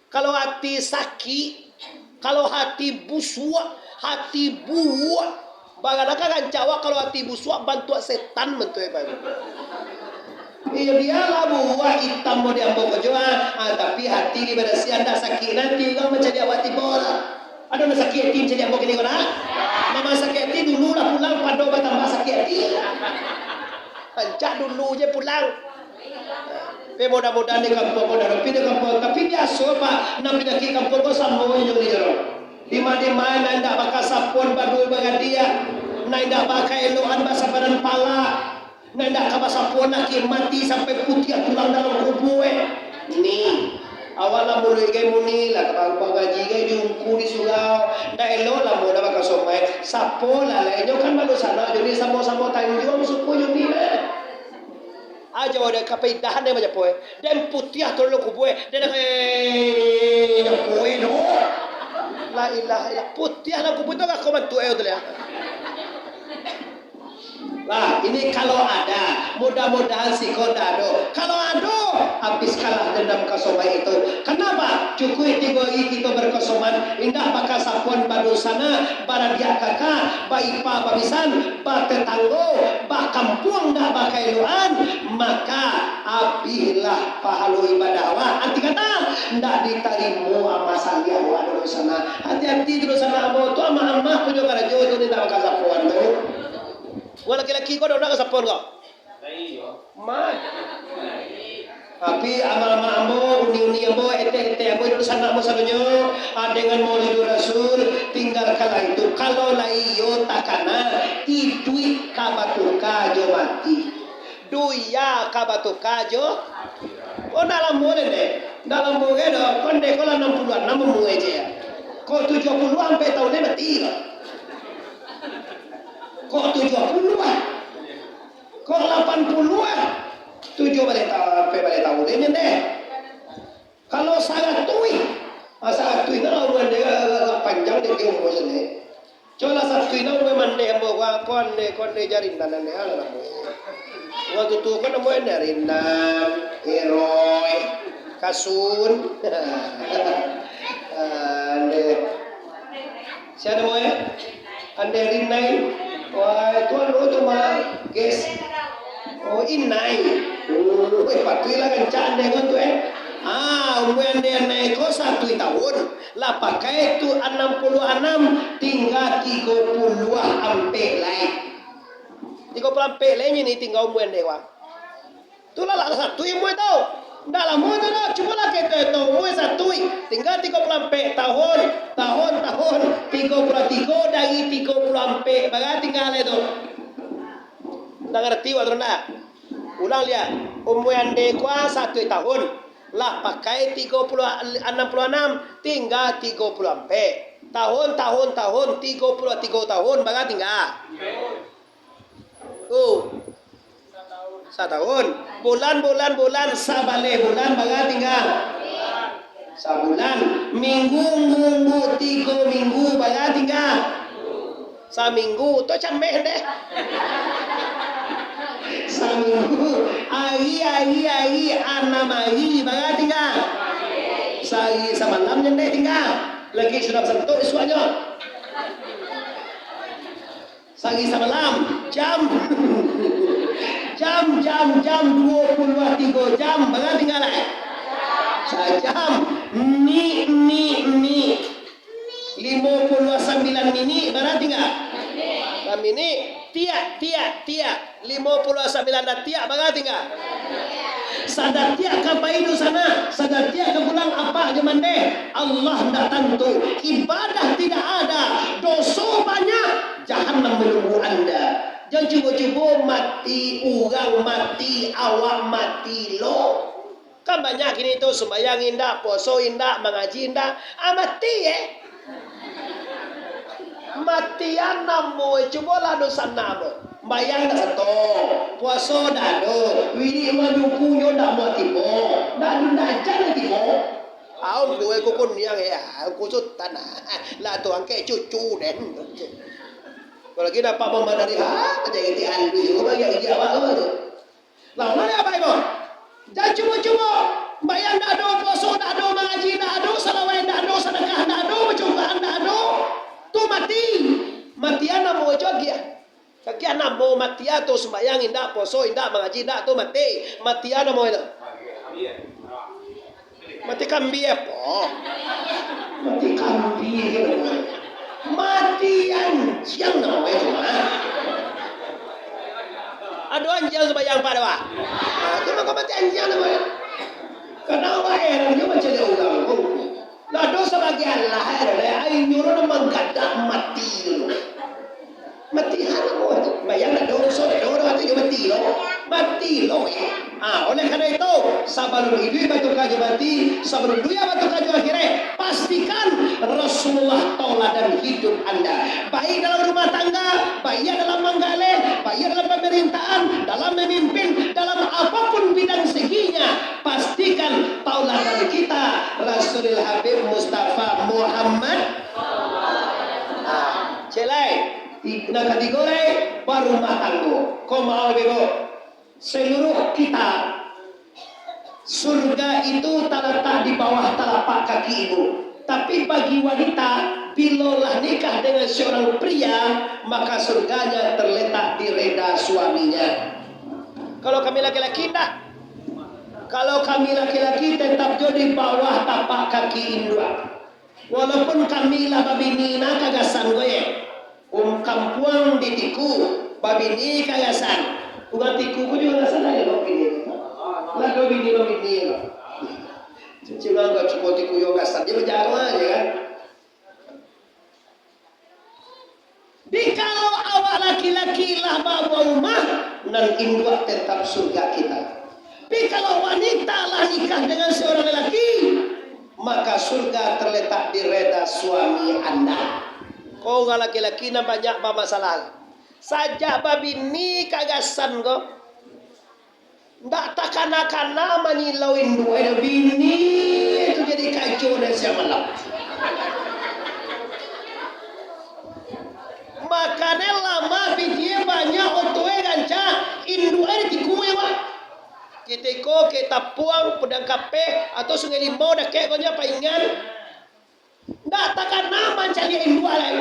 Kalau hati sakik, kalau hati busuak, hati buruak, bagana ka rancak awak kalau hati busuak, bantuak setan bantuak, Bapak Ibu. Iyo, bialah buruak itam model ambo ko juo, ah, tapi hati dibarasiahan, ndak sakik nanti urang mancaliak awak tibo lah. Ado nan sakik hati mancaliak ambo kini ko lah? Mama sakik hati dulu lah pulang, pado batambah sakik hati. Rancak dulu je pulang. Tapi mudah-mudahan di kampuang ko dak ado, tapi di kampuang, tapi biaso, Pak, nan panyakik kampuang ko samo inyo ni, yo. Dima-dima nan indak bakasapuan baduo bagadiak, nan indak bakaelokan basabaran palak, nan indak ka basapuan laki mati sampai putiah tulang dalam kubua, eh. Ni, awak lah muluik gai muni, lah ka ba-, bangaji gai di ungku di surau, ndak elok lah mudah bakasomaik. Sapo lah lai, inyo kan badunsanak jo ni, samo-samo tanjuang suku jo ni lah. Ajo dek kapaidahan dek majapo, eh. Den putiah tu dalam kubua, eh. Den, eh, japo, eh, doh. La ilaha illallah. Putiah dalam kubua tu agak kau bantuak, eh, tu lah. Lah, ini kalau ada, mudah-mudahan siko ndak ado. Kalau ado, habiskanlah dendam kasomaik itu. Kenapa? Cukuik tigo hari kito bakasoman, indak bakasapuan badunsanak, baradiak kakak, baipa babisan, batetanggo, bakampuang ndak bakaelokan, maka abihlah pahalo ibadah awak. Arti kata, ndak ditarimo amal saliah awak dunsanak. Hati-hati tu dunsanak ambo tu, amak-amak punyo karajo tu, indak bakasapuan tu. Wah, laki-laki ko dak nak kasapuan ko? Mah. Tapi amak-amak ambo, uni-uni ambo, etek-etek ambo, dunsanak ambo sadonyo, ah, dengan Maulidur Rasul, tinggalkanlah itu. Kalau lai iyo takana, iduik ka batuka jo mati. Dunia ka batuka jo. Oh, ndak lamo deh, deh. Ndak lamo deh doh. Ko ndeh ko lah anam puluah anam umua je. Ko tujuah puluah ampek tahun ni mati lah. Ko tujuah puluah. Kok lapan puluah, tujuah baleh ta-, ampek baleh tahun deh, nyo deh. Kalau saratuih, ah, saratuih nah umua deh, agak panjang deh umua sini. Colah saratuih nah umua mandeh ambo, ko andeh, ko andeh jarinan andeh, alah namo. Urang tuo-tuo kan namo andeh Rinan, Heroi, Kasun. Andeh. Sia namo, eh? Andeh Rinai. Wah, itu anu tu mah, guys. Oh, Inai. Oh, eh, patuiklah kancak andeh ko tu, eh. Ah, umua andeh Inai ko saratuih tahun. Lah pakai tu anam puluah anam, tingga tigo puluah ampek lai. Tigo puluah ampek lai ni tingga umua andeh ko. Tu lah, lah saratuih umua tu. Ndak lamo tu doh, cubolah kito itu umua saratuih. Tingga tigo puluah ampek tahun, tahun, tahun. Tigo puluah tigo dari tigo puluah ampek, bara tingga lai tu? Ndak ngarati awak tu ndak? Ulang liak. Umua andeh ko saratuih tahun. Lah pakai tigo puluah, anam puluah anam, tingga tigo puluah ampek. Tahun, tahun, tahun, tigo puluah tigo tahun, bara tingga? Tu. Satahun. Bulan, bulan, bulan, sabaleh bulan, bara tingga? Sabulan. Minggu, minggu, tigo minggu, bara tingga? Saminggu. Tu cameh deh. Saminggu. Ari, ari, ari, anam ari, bara tingga? Sahari samalam nyo deh tingga. Lagi sudah santuak isuaknyo. Sahari samalam, jam. Jam, jam, jam, duo puluah tigo jam, bara tingga lai? Sajam. Minik, minik, minik. Limo puluah sambilan minik, bara tingga? Saminik. Tiak, tiak, tiak. Limo puluah sambilan datiak, bara tingga? Sadatiak ka pai dunsanak, sadatiak ka pulang apak jo mandeh. Allah ndak tantu. Ibadah tidak ada, doso banyak, jahanam menunggu anda. Jan cubo-cubo mati, urang mati, awak mati lo. Kan banyak kini tu, sumbayang indak, puaso indak, mangaji indak, ah, mati, eh. Matian namo, eh, cubolah dunsanak mo. Sumbayang ndak sato, puaso ndak ado, wirid manyukunyo ndak amuah tibo, ndak ado ndak aja lai tibo. Aum kue kukun niang eh, ah, kusutan ah. Lah tu angkek cucu den. Apolagi dapat mamadari, ha, jadi ti alui, kau bagi agi awak kau tu. Lah, ulah dek apak ibu. Jan cubo-cubo. Sumbayang ndak ado, puaso ndak ado, mangaji ndak ado, salawat ndak ado, sadakah ndak ado, pacumbahan ndak ado. Tu mati. Matian namo jo agiah. Agiah namo matian tu, sumbayang indak, puaso indak, mangaji indak, tu mati. Matian namo itu. Mati kambia apo? Mati kambia gitu. Mati anjiang namo itu mah. Ado anjiang sumbayang, Pak, ado, Pak? Ah, tu mako mati anjiang namo itu. Karano awak heran jo macam urang tu. Lah doso bagi Allah, heran, ai nyuruh nan manggadak mati dulu. Mati ha namo tu? Bayang dak doso, dak doso, dak doso, mati lo. Mati lo, eh. Ah, oleh karena itu, sabalun iduik batuka jo mati, sabalun dunia batuka jo akhirat, pastikan Rasulullah tauladan hidup Anda. Baik dalam rumah tangga, baik dalam manggaleh, baik dalam pemerintahan, dalam memimpin, dalam apapun bidang seginya, pastikan tauladan kita Rasulul Habib Mustafa Muhammad. Ah, cek lai. Ti-, nan katigo lai, barumah tanggo. Ko maoh bego. Seluruh kita, surga itu talatak di bawah talapak kaki ibu. Tapi bagi wanita, bilo lah nikah dengan seorang pria, maka surganya terletak di reda suaminya. Kalau kami laki-laki, indak. Kalau kami laki-laki, tetap jo di bawah tapak kaki induak. Walaupun kami lah babini nah kagasan ko, eh. Um, kampuang di Tiku, babini kagasan. Urang Tiku ko juo kagasan aja babini. Lah babini, babini lah. Cuma cubo Tiku yo kagasan, dia bajalan aja kan. Jikalau awak laki-laki lah babuah rumah, nan induak tetap surga kita. Tapi kalau wanita lah nikah dengan seorang lelaki, maka surga terletak di reda suami anda. Ko urang laki-laki nan banyak bamasalah. Sajak babini kagasan ko, ndak takana-kana manyilau induak, eh, bini tu jadi kacau dari siang malam. Makanya lama pitie banyak otoe rancak, induak di Tiku, wak. Kito ko kek Tapuang, Padang Kapeh, atau Sungai Limau dakek ko nyo, Paingan. Ndak takana mancaliak induak lai.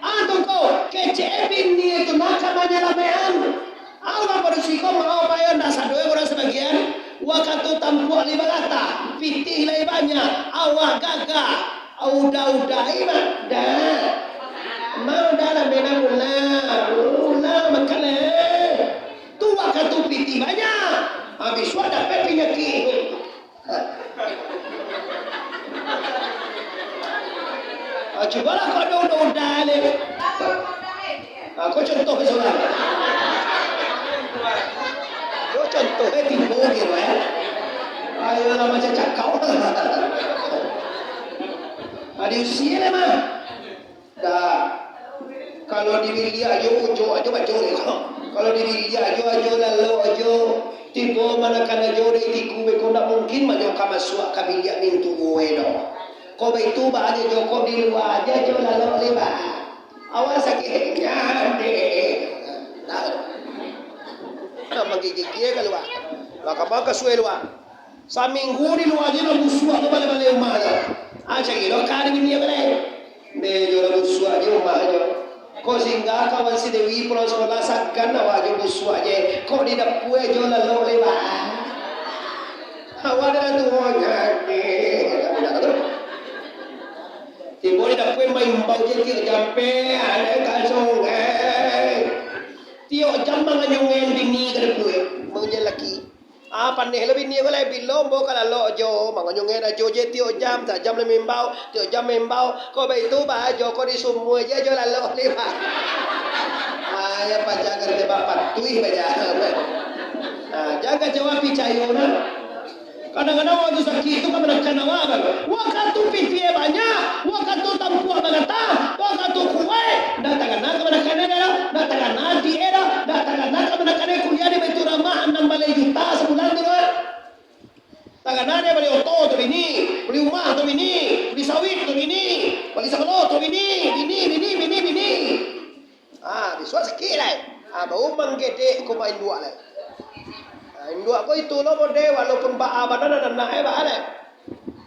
Ah, tu ko, kecek bini tu nak ka manyalamaik an. Ah, urang padusi ko maoh payo ndak sado urang sabagian. Wakatu tampuak lai barata, pitih lai banyak, awak gagah. Udah-udah ai mah. Dah. Mau dah lah, bena mula. Mula makan lai. Tu wakatu pitih banyak. Habis sudah dapek panyakik. Ah, cubolah kau dong-dong daleh. Ah, kau contoh ke surang. Kau contoh ke timbul gitu, eh. Ayolah macam cakau. Ah, di usia lah, mah. Dah. Kalau di biliak ajo, ujo ajo baco deh. Kalau di biliak ajo, ajo lalok ajo, tibo manakan ajo dek Tiku beko, ndak mungkin ajo ka masuak ka biliak mintuo doh. Ko baitu baa ajo, ko di lua ajo, ajo lalok lewat. Awak sakik nian deh. Nah. Nah, manggigik kalua. Lah, ka mano ka suai lua? Saminggu di lua ajo lah busuak tu baleh-baleh umah tu. Ah, cari lo ka di bini baleh. Deh, jo lah busuak je umah jo. Kok singgah kawan si Dewi pulang sekolah, sagan awak jo busuak je. Kok di dapua jo lalok lewat. Awak dah tuo nyo. Tibo di dapua maimbau je tiok jam pe, ane ka sungai. Tiok jam manganyungan bini ka dapua, manganyungan laki. Ah, paneh lo bini ko lai, bilo ambo ka lalok jo, manganyungan ajo je tiok jam, sajam lah maimbau, tiok jam maimbau, kok baitu baa jo ko di sumua je ajo lalok lai, bah. Ah, ya paja ka ditembak patuih paja. Ah, jan kacau picayo nah. Kadang-kadang wakatu sakik tu ka manakan awak, bah. Wakatu pitih banyak, wakatu tampuak bagata, wakatu kuaik, ndak takana ka manakan dah, ndak takana diet dah, ndak Bali umah tu bini, bali sawit tu bini, bali sagalo tu bini, bini, bini, bini, bini. Ah, bisuak sakik lai. Ah, baru manggedek ko mainduak lai. Ah, induak ko itu lo model, walaupun baa bana nan anak e baa lai.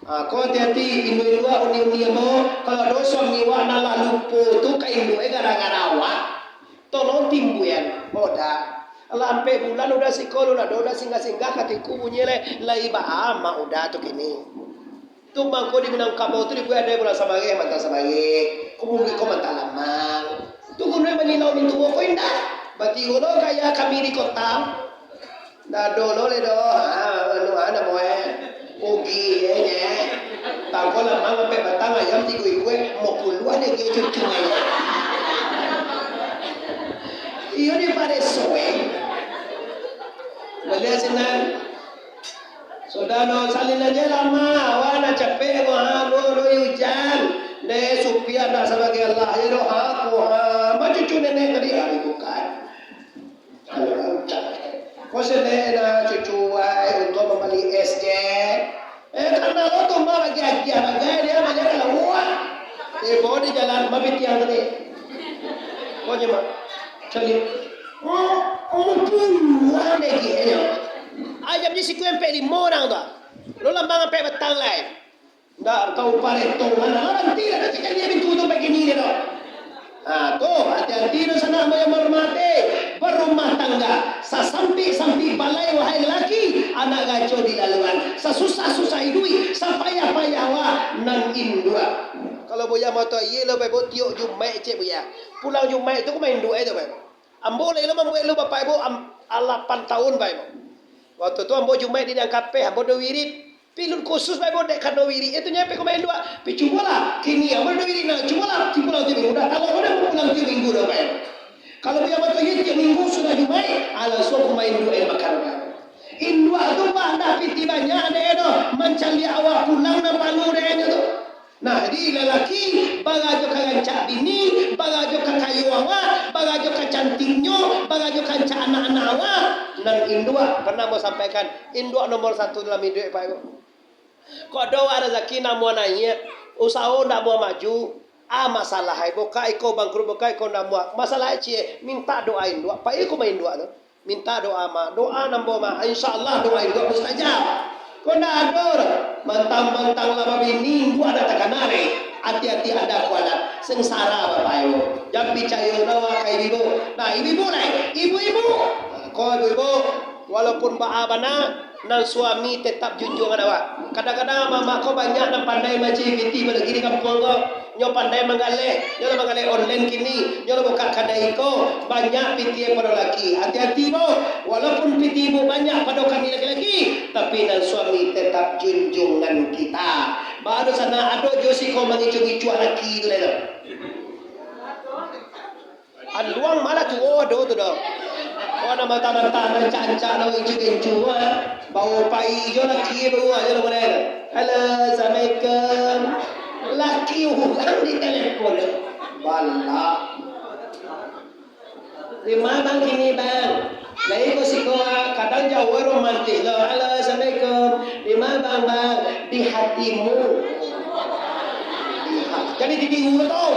Ah, ko hati-hati induak-induak, uni-uni ambo, kalau ado suami wak nan lah lupo tu ka induak e gara-gara awak, tolong timbuian. Oda. Lah ampek bulan Uda siko lo, lah Uda singgah-singgah ka tiku bunyi lai, lai baa amak Uda tu kini. Tu mangko di Minangkabau tu dibuek ado bulan Sabareh, mantang Sabareh, ko Muluik ko mantang Lamang. Tu guno manyilau mintuo ko indak. Batigo lo gaya kami di kota. Ndak ado lo le doh, ha, anu, ha, namo e, ugi je nye. Tangko Lamang ampek batang, ayam tigo ikua, limo puluah lagi cucunyo. Iyo di pareso e. Baliak sinan. Sudah no, salin aja lama, awak nak capek ko, ha, no, no, ujan. Deh, supir nak sabagai Allah, ya doh, ha, ko, ha, ma cucu nenek tadi, ha, bukan. Ko sene na cucu wai untuak mambali es je. Eh, karano lo tu mah bagi agiah bagai dia, banyak kaluar. Eh, bawa di jalan, mah pitiang tadi. Ko je, Mak. Cari. Oh, oh, puluhan lagi, eh, nyo. Ayam di siku ampek limo urang tu. Lo Lamang ampek batang lai. Ndak tau pareto, lah baranti lah, dak caliak pintu tu, bagai ni dia tu. Ha, tu, hati-hati tu sanak yang menghormati, berumah tangga, sasampik-sampik balai wahai lelaki, anak gajo di laluan, sasusah-susah iduik, sapayah-payah awak nan induak. Kalau Buya mato, iye lo, Baibo, tiok Jumaik cek Buya. Pulang Jumaik tu ka mainduak e tu, Baibo. Ambo lai lo mambuek lu, Bapak Ibu, am-, lapan taun, Bapak Ibu. Waktu tu ambo Jumaik di Dangkapeh, ambo do wirid. Pilun khusus, Bapak Ibu, dek kado wirid, itu nyampe ka mainduak. Pi cubolah, kini ambo do wirid, nah, cubolah, tiap pulang tiap minggu. Dah, kalau udah pulang tiap minggu dah, Bapak Ibu. Kalau biar mato ye tiap minggu sudah Jumaik, ah, langsung ka mainduak, eh, makan, Bapak Ibu. Induak tu, Pak, dah piti banyak, dek, doh. Mancaliak awak pulang, nan palu, dek, tu. Nah, jadi lalaki, barajo ka rancak bini, barajo ka kayo awak, barajo ka cantiknyo, barajo ka rancak anak-anak awak. Nan induak, pernah ambo sampaikan, induak nomor satu dalam iduik, Pak Ibu. Kok ado awak razaki ndak amuah naiak, usaho ndak amuah maju, ah, masalah ai, buka iko bangkrut, buka iko ndak amuah. Masalah ai ciek, mintak doa induak, Pak Ibu, ka mainduak tu. Mintak doa, Mak. Doa nan ambo, Mak. Insya Allah, doa induak mustajab. Ko ndak ado doh. Mantang-mantang lah babini, induak dak takana lai. Ati-ati ado kualat. Sengsara, Bapak Ibu. Jan picayo doh ka ibu-ibu. Nah, ibu-ibu lai. Ibu-ibu. Ko ibu-ibu, walaupun baa bana, nan suami tetap junjuangan awak. Kadang-kadang mama ko banyak nan pandai mancari piti, apolai di kampuang ko. Nyo pandai manggaleh, nyo lah manggaleh online kini, nyo lah buka kadai ko, banyak piti pado laki. Ati-ati, Bo, walaupun piti ibu banyak pado kami laki-laki, tapi nan suami tetap junjuangan kita. Baru sana ado jo siko mangicuah-icuah laki tu lai tu. Anduang malah tuo ado tu doh. Wah, nan mantah-mantah, nan rancak-rancak, nan gincu-gincu, ah. Bawa pai jo laki baru aja lah model. Halo, assalamualaikum. Laki urang di telepon. Balak. Di ma bang kini, bang? Lai ko siko, ah, kadang jauah romantis lo. Halo, assalamualaikum. Di ma bang, bang? Di hatimu. Di ha-, jadi di diri tu.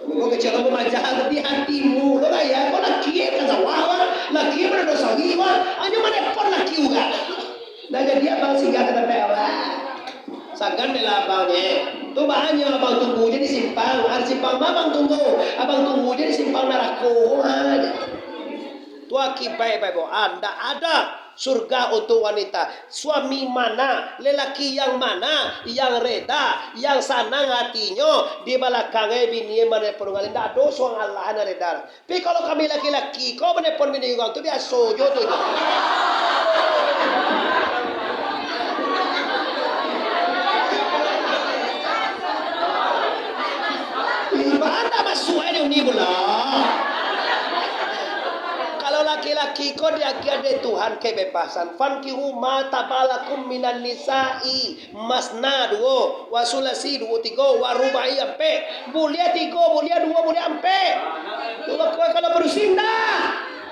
Ko kecek ko manjal di hatimu. Lo gaya ko laki e ka sawah, wah. Laki e mananom sawi, wah. Anyo manepon laki urang. Nah, jadi abang singgah ka tampek awak. Sagan dek lah abang e. Tu bahanyo abang tunggu je di simpang. Ah, di simpang ma abang tunggu? Abang tunggu je di simpang narako. Ha, je. Tu akibat, Bapak Ibu. Ah, ndak ada surga untuk wanita. Suami mana, lelaki yang mana yang reda, yang sanang hatinyo, di balakang e bini e manelpon urang lain, ndak ado surang alah nan reda. Tapi kalau kami laki-laki ko manelpon bini urang tu biaso jo tu. Ibarat ndak masuak e di uni pulo. Kalau laki-laki ko diagiah dek Tuhan kebebasan. Fankihu ma taba lakum minan nisa'i masna duo, wa sulasi duo tigo, wa rubai ampek. Buliah tigo, buliah duo, buliah ampek. Kalau padusi ndak.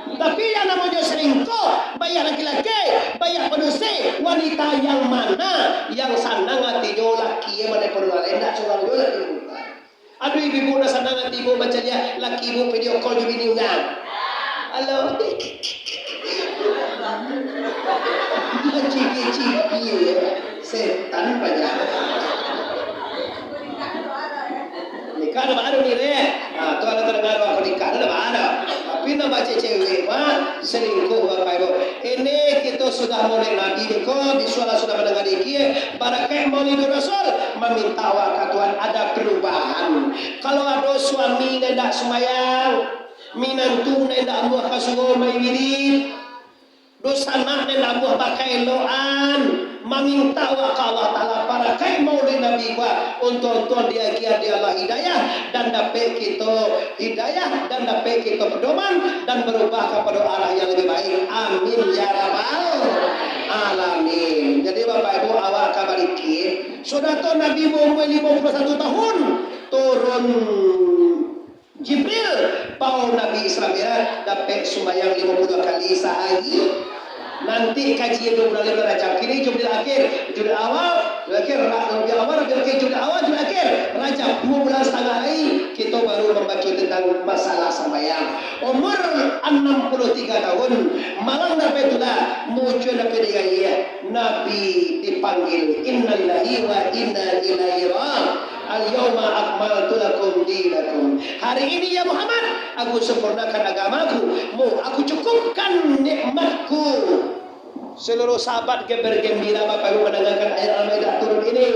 Tapi yang namonyo selingkuh, baiak laki-laki, baiak padusi, wanita yang mana yang sanang atinyo laki yang mana pado lain, ndak surang juo laki. Aduh, ibu-ibu, nak sanang ati ibu mancaliak laki ibu video call jo bini urang. Halo. Cibi-cibi, ya. Setan banyak. Nikah dah baru ni, Rek. Ha, tu ada terdengar orang nikah dah baru. Tapi nak baca cewek, Pak, selingkuh, Bapak Ibu. Ini kita sudah Maulid Nabi ni, kok bisuak lah sudah mendengar dikit. Barakaik Maulidur Rasul, maminta awak ka Tuhan ada perubahan. Kalau ado suami nan indak sumbayang, minantu nan indak amuah ka surau main wirid, dunsanak nan indak amuah bakaelokan, maminta awak ka Allah Taala, barakaik Maulid Nabi buat, untuang-untuang diagiah dek Allah hidayah, dan dapek kito hidayah, dan dapek kito pedoman, dan berubah kapado arah yang lebih baik. Amin, ya rabbal alamin. Jadi, Bapak Ibu, awak ka barikir. Sudah tu Nabi baumua limo puluah satu tahun, turun Jibril, bao Nabi Isra Mi'raj, dapek sumbayang limo puluah kali sahari. Nanti kaji dua bulan lima Rajab. Kini Jumadil Akhir, Jumadil Awal, Jumadil Akhir, Ra-, Rabiul Awal, Rabiul Akhir, Jumadil Awal, Jumadil Akhir. Rajab, dua bulan satangah lai, kito baru mambaco tentang masalah sambayang. Umur anam puluah tiga tahun, malang dapek tulah, mujua dapek digayiah. Nabi dipanggil, "Innalillahi wa inna ilaihi raji'un. Al-yauma akmaltu lakum dinakum." Hari ini, ya Muhammad, aku sempurnakan agamaku, mu, aku cukupkan nikmatku. Seluruh sahabat ge-, bergembira, Bapak Ibu, mendengarkan ayat Al-Maidah turun ini.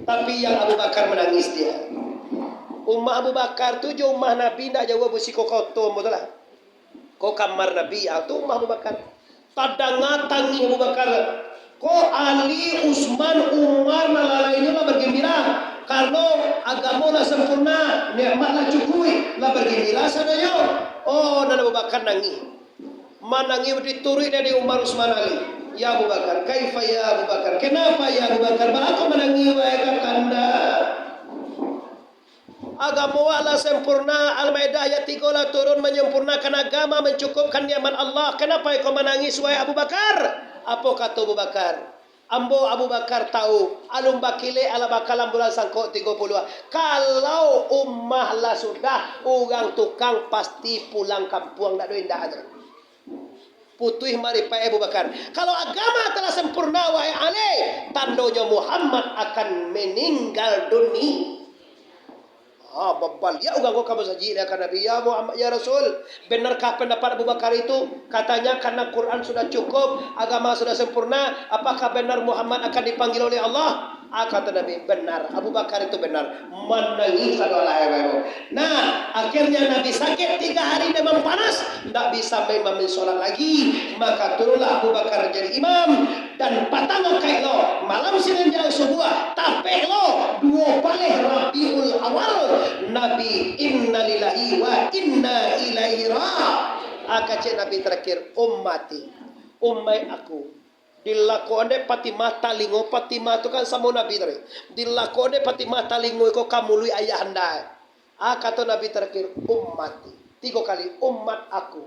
Tapi yang Abu Bakar menangis dia. Umah Abu Bakar tu jo umah Nabi ndak jauah, basiko koto, betul lah. Ko kamar Nabi, ah, tu umah Abu Bakar. Tadanga tangih Abu Bakar. Ko Ali, Utsman, Umar, nan lain-lainnyo lah bagambira. Karano agamo lah sampurna, nikmat lah cukuik, lah bagambira sadonyo. Oh, nan Abu Bakar nangih. Manangih dituruik dek Umar, Utsman, Ali. "Ya Abu Bakar, kaifa ya Abu Bakar? Kenapa ya Abu Bakar? Baa kok manangih, wahai kakanda?" Agamo awak lah sampurna, Al-Maidah ayat tigo lah turun, manyempurnakan agama, mancukupkan nikmat Allah. Kenapa iko manangis, wahai Abu Bakar? Apo kato Abu Bakar? Ambo Abu Bakar tahu, alun bakilek alah bakalam bulan sangkok tigo puluah. Kalau umah lah sudah, urang tukang pasti pulang kampuang, ndak do indak tu. Putuih maripaik Abu Bakar. Kalau agama telah sempurna, wahai Ali, tandonyo Muhammad akan meninggal dunia. Ha, babaliak urang ko ka masajik, ka Nabi, "Ya Muhammad, ya Rasul, benarkah pendapat Abu Bakar itu? Katanya karena Quran sudah cukup, agama sudah sempurna, apakah benar Muhammad akan dipanggil oleh Allah?" Ah, kata Nabi, "Benar, Abu Bakar itu benar." Manangih sadolah, ya, Bapak Ibu. Nah, akhirnya Nabi sakit tiga hari, demam panas, ndak bisa maimami solat lagi. Maka turunlah Abu Bakar jadi imam, dan patang akaik lo, malam Sinin jalan subuah, tapek lo, duo baleh Rabiul Awal, Nabi, "Innalillahi wa inna ilaihi ra-," ah, kecek Nabi terakhir, "Ummati, umaik aku." Dilakokan dek Fatimah talingo, Fatimah tu kan samo Nabi tadi. Dilakokan dek Fatimah talingo iko ka muluik ayahanda. Ah, kato Nabi terakhir, "Ummati." Tigo kali, "Umat aku."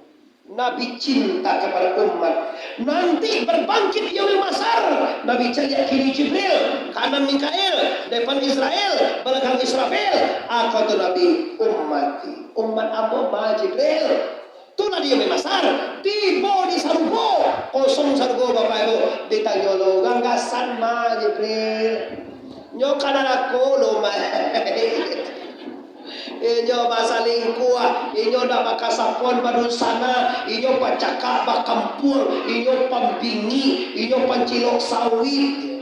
Nabi cinta kepada umat. Nanti berbangkit di Yaumil Mahsyar, Nabi caliak kiri Jibril, kanan Mikail, depan Israil, balakang Israfil. Ah, kato Nabi, "Ummati." Umat ambo ma Jibril. Tu lah di Yaumil Mahsyar, tibo di sarugo, kosong sarugo, Bapak Ibu. Ditanyo lo urang, "Gasan ma Jibril?" "Nyo ka narako lo ma." Inyo basalingkuah, inyo ndak bakasapoan badunsanak, inyo pacakak bakampuang, inyo pambingik, inyo pancilok sawit.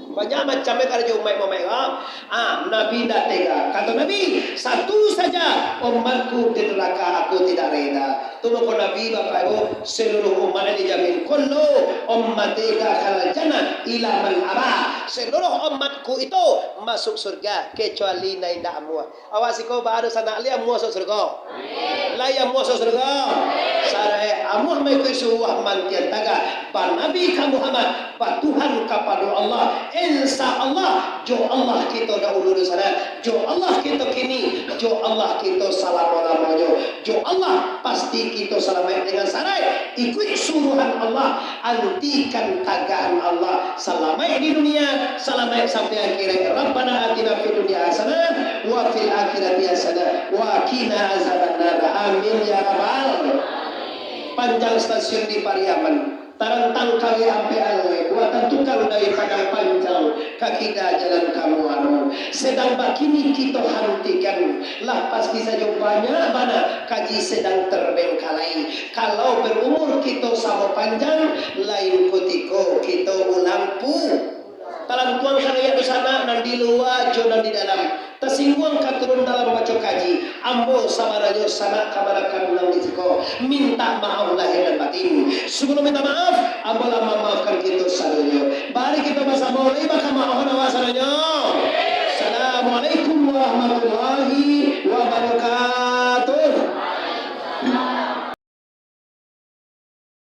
Banyak macam karajo umaik-umaik ko. Ah, Nabi ndak tega. Kato Nabi, "Satu saja umatku di neraka, aku tidak reda." Tu mako Nabi, Bapak Ibu, seluruh umat dijamin, "Kullu ummati dakhalal jannah illa man aba." Seluruh umatku itu masuk surga, kecuali nan indak amuah. Awak siko baa dunsanak, lai amuah masuk surga? Lai amuah masuk surga? Sarai amuah maikuik suruah mantian tagah. banabi ka Muhammad, batuhan kapado Allah. Insya Allah, jo Allah kito dahulu di sana, jo Allah kito kini, jo Allah kito salamo-lamonyo. Jo Allah pasti kito salamaik dengan saraik ikuik suruhan Allah, antikan tagahan Allah. Salamaik di dunia, salamaik sampai akhirat. Rabbana atina fid dunya hasanah wa fil akhirati hasanah wa qina azabannar. Amin ya rabbal. Panjang stasiun di Pariaman. Tarantang kaweh ampek alai, buatan tukang dari Padang Panjang, ka kida jalan ka Muaro. Sedang bakini kito hantikan, lah pasti sajo banyak bana kaji sedang terbengkalai. Kalau berumur kito samo panjang, lain kutiko kito ulang pu. Talantuang karayak dunsanak nan di lua jo nan di dalam. Tasingguang ka turun dalam baco kaji, ambo sabananyo sanak kamanakan nan di siko, mintak maaf lahia nan batin. Sabalun mintak maaf, ambo lah mamaafkan kito sadonyo. Mari kito basamo lai bakamaohan awak sadonyo.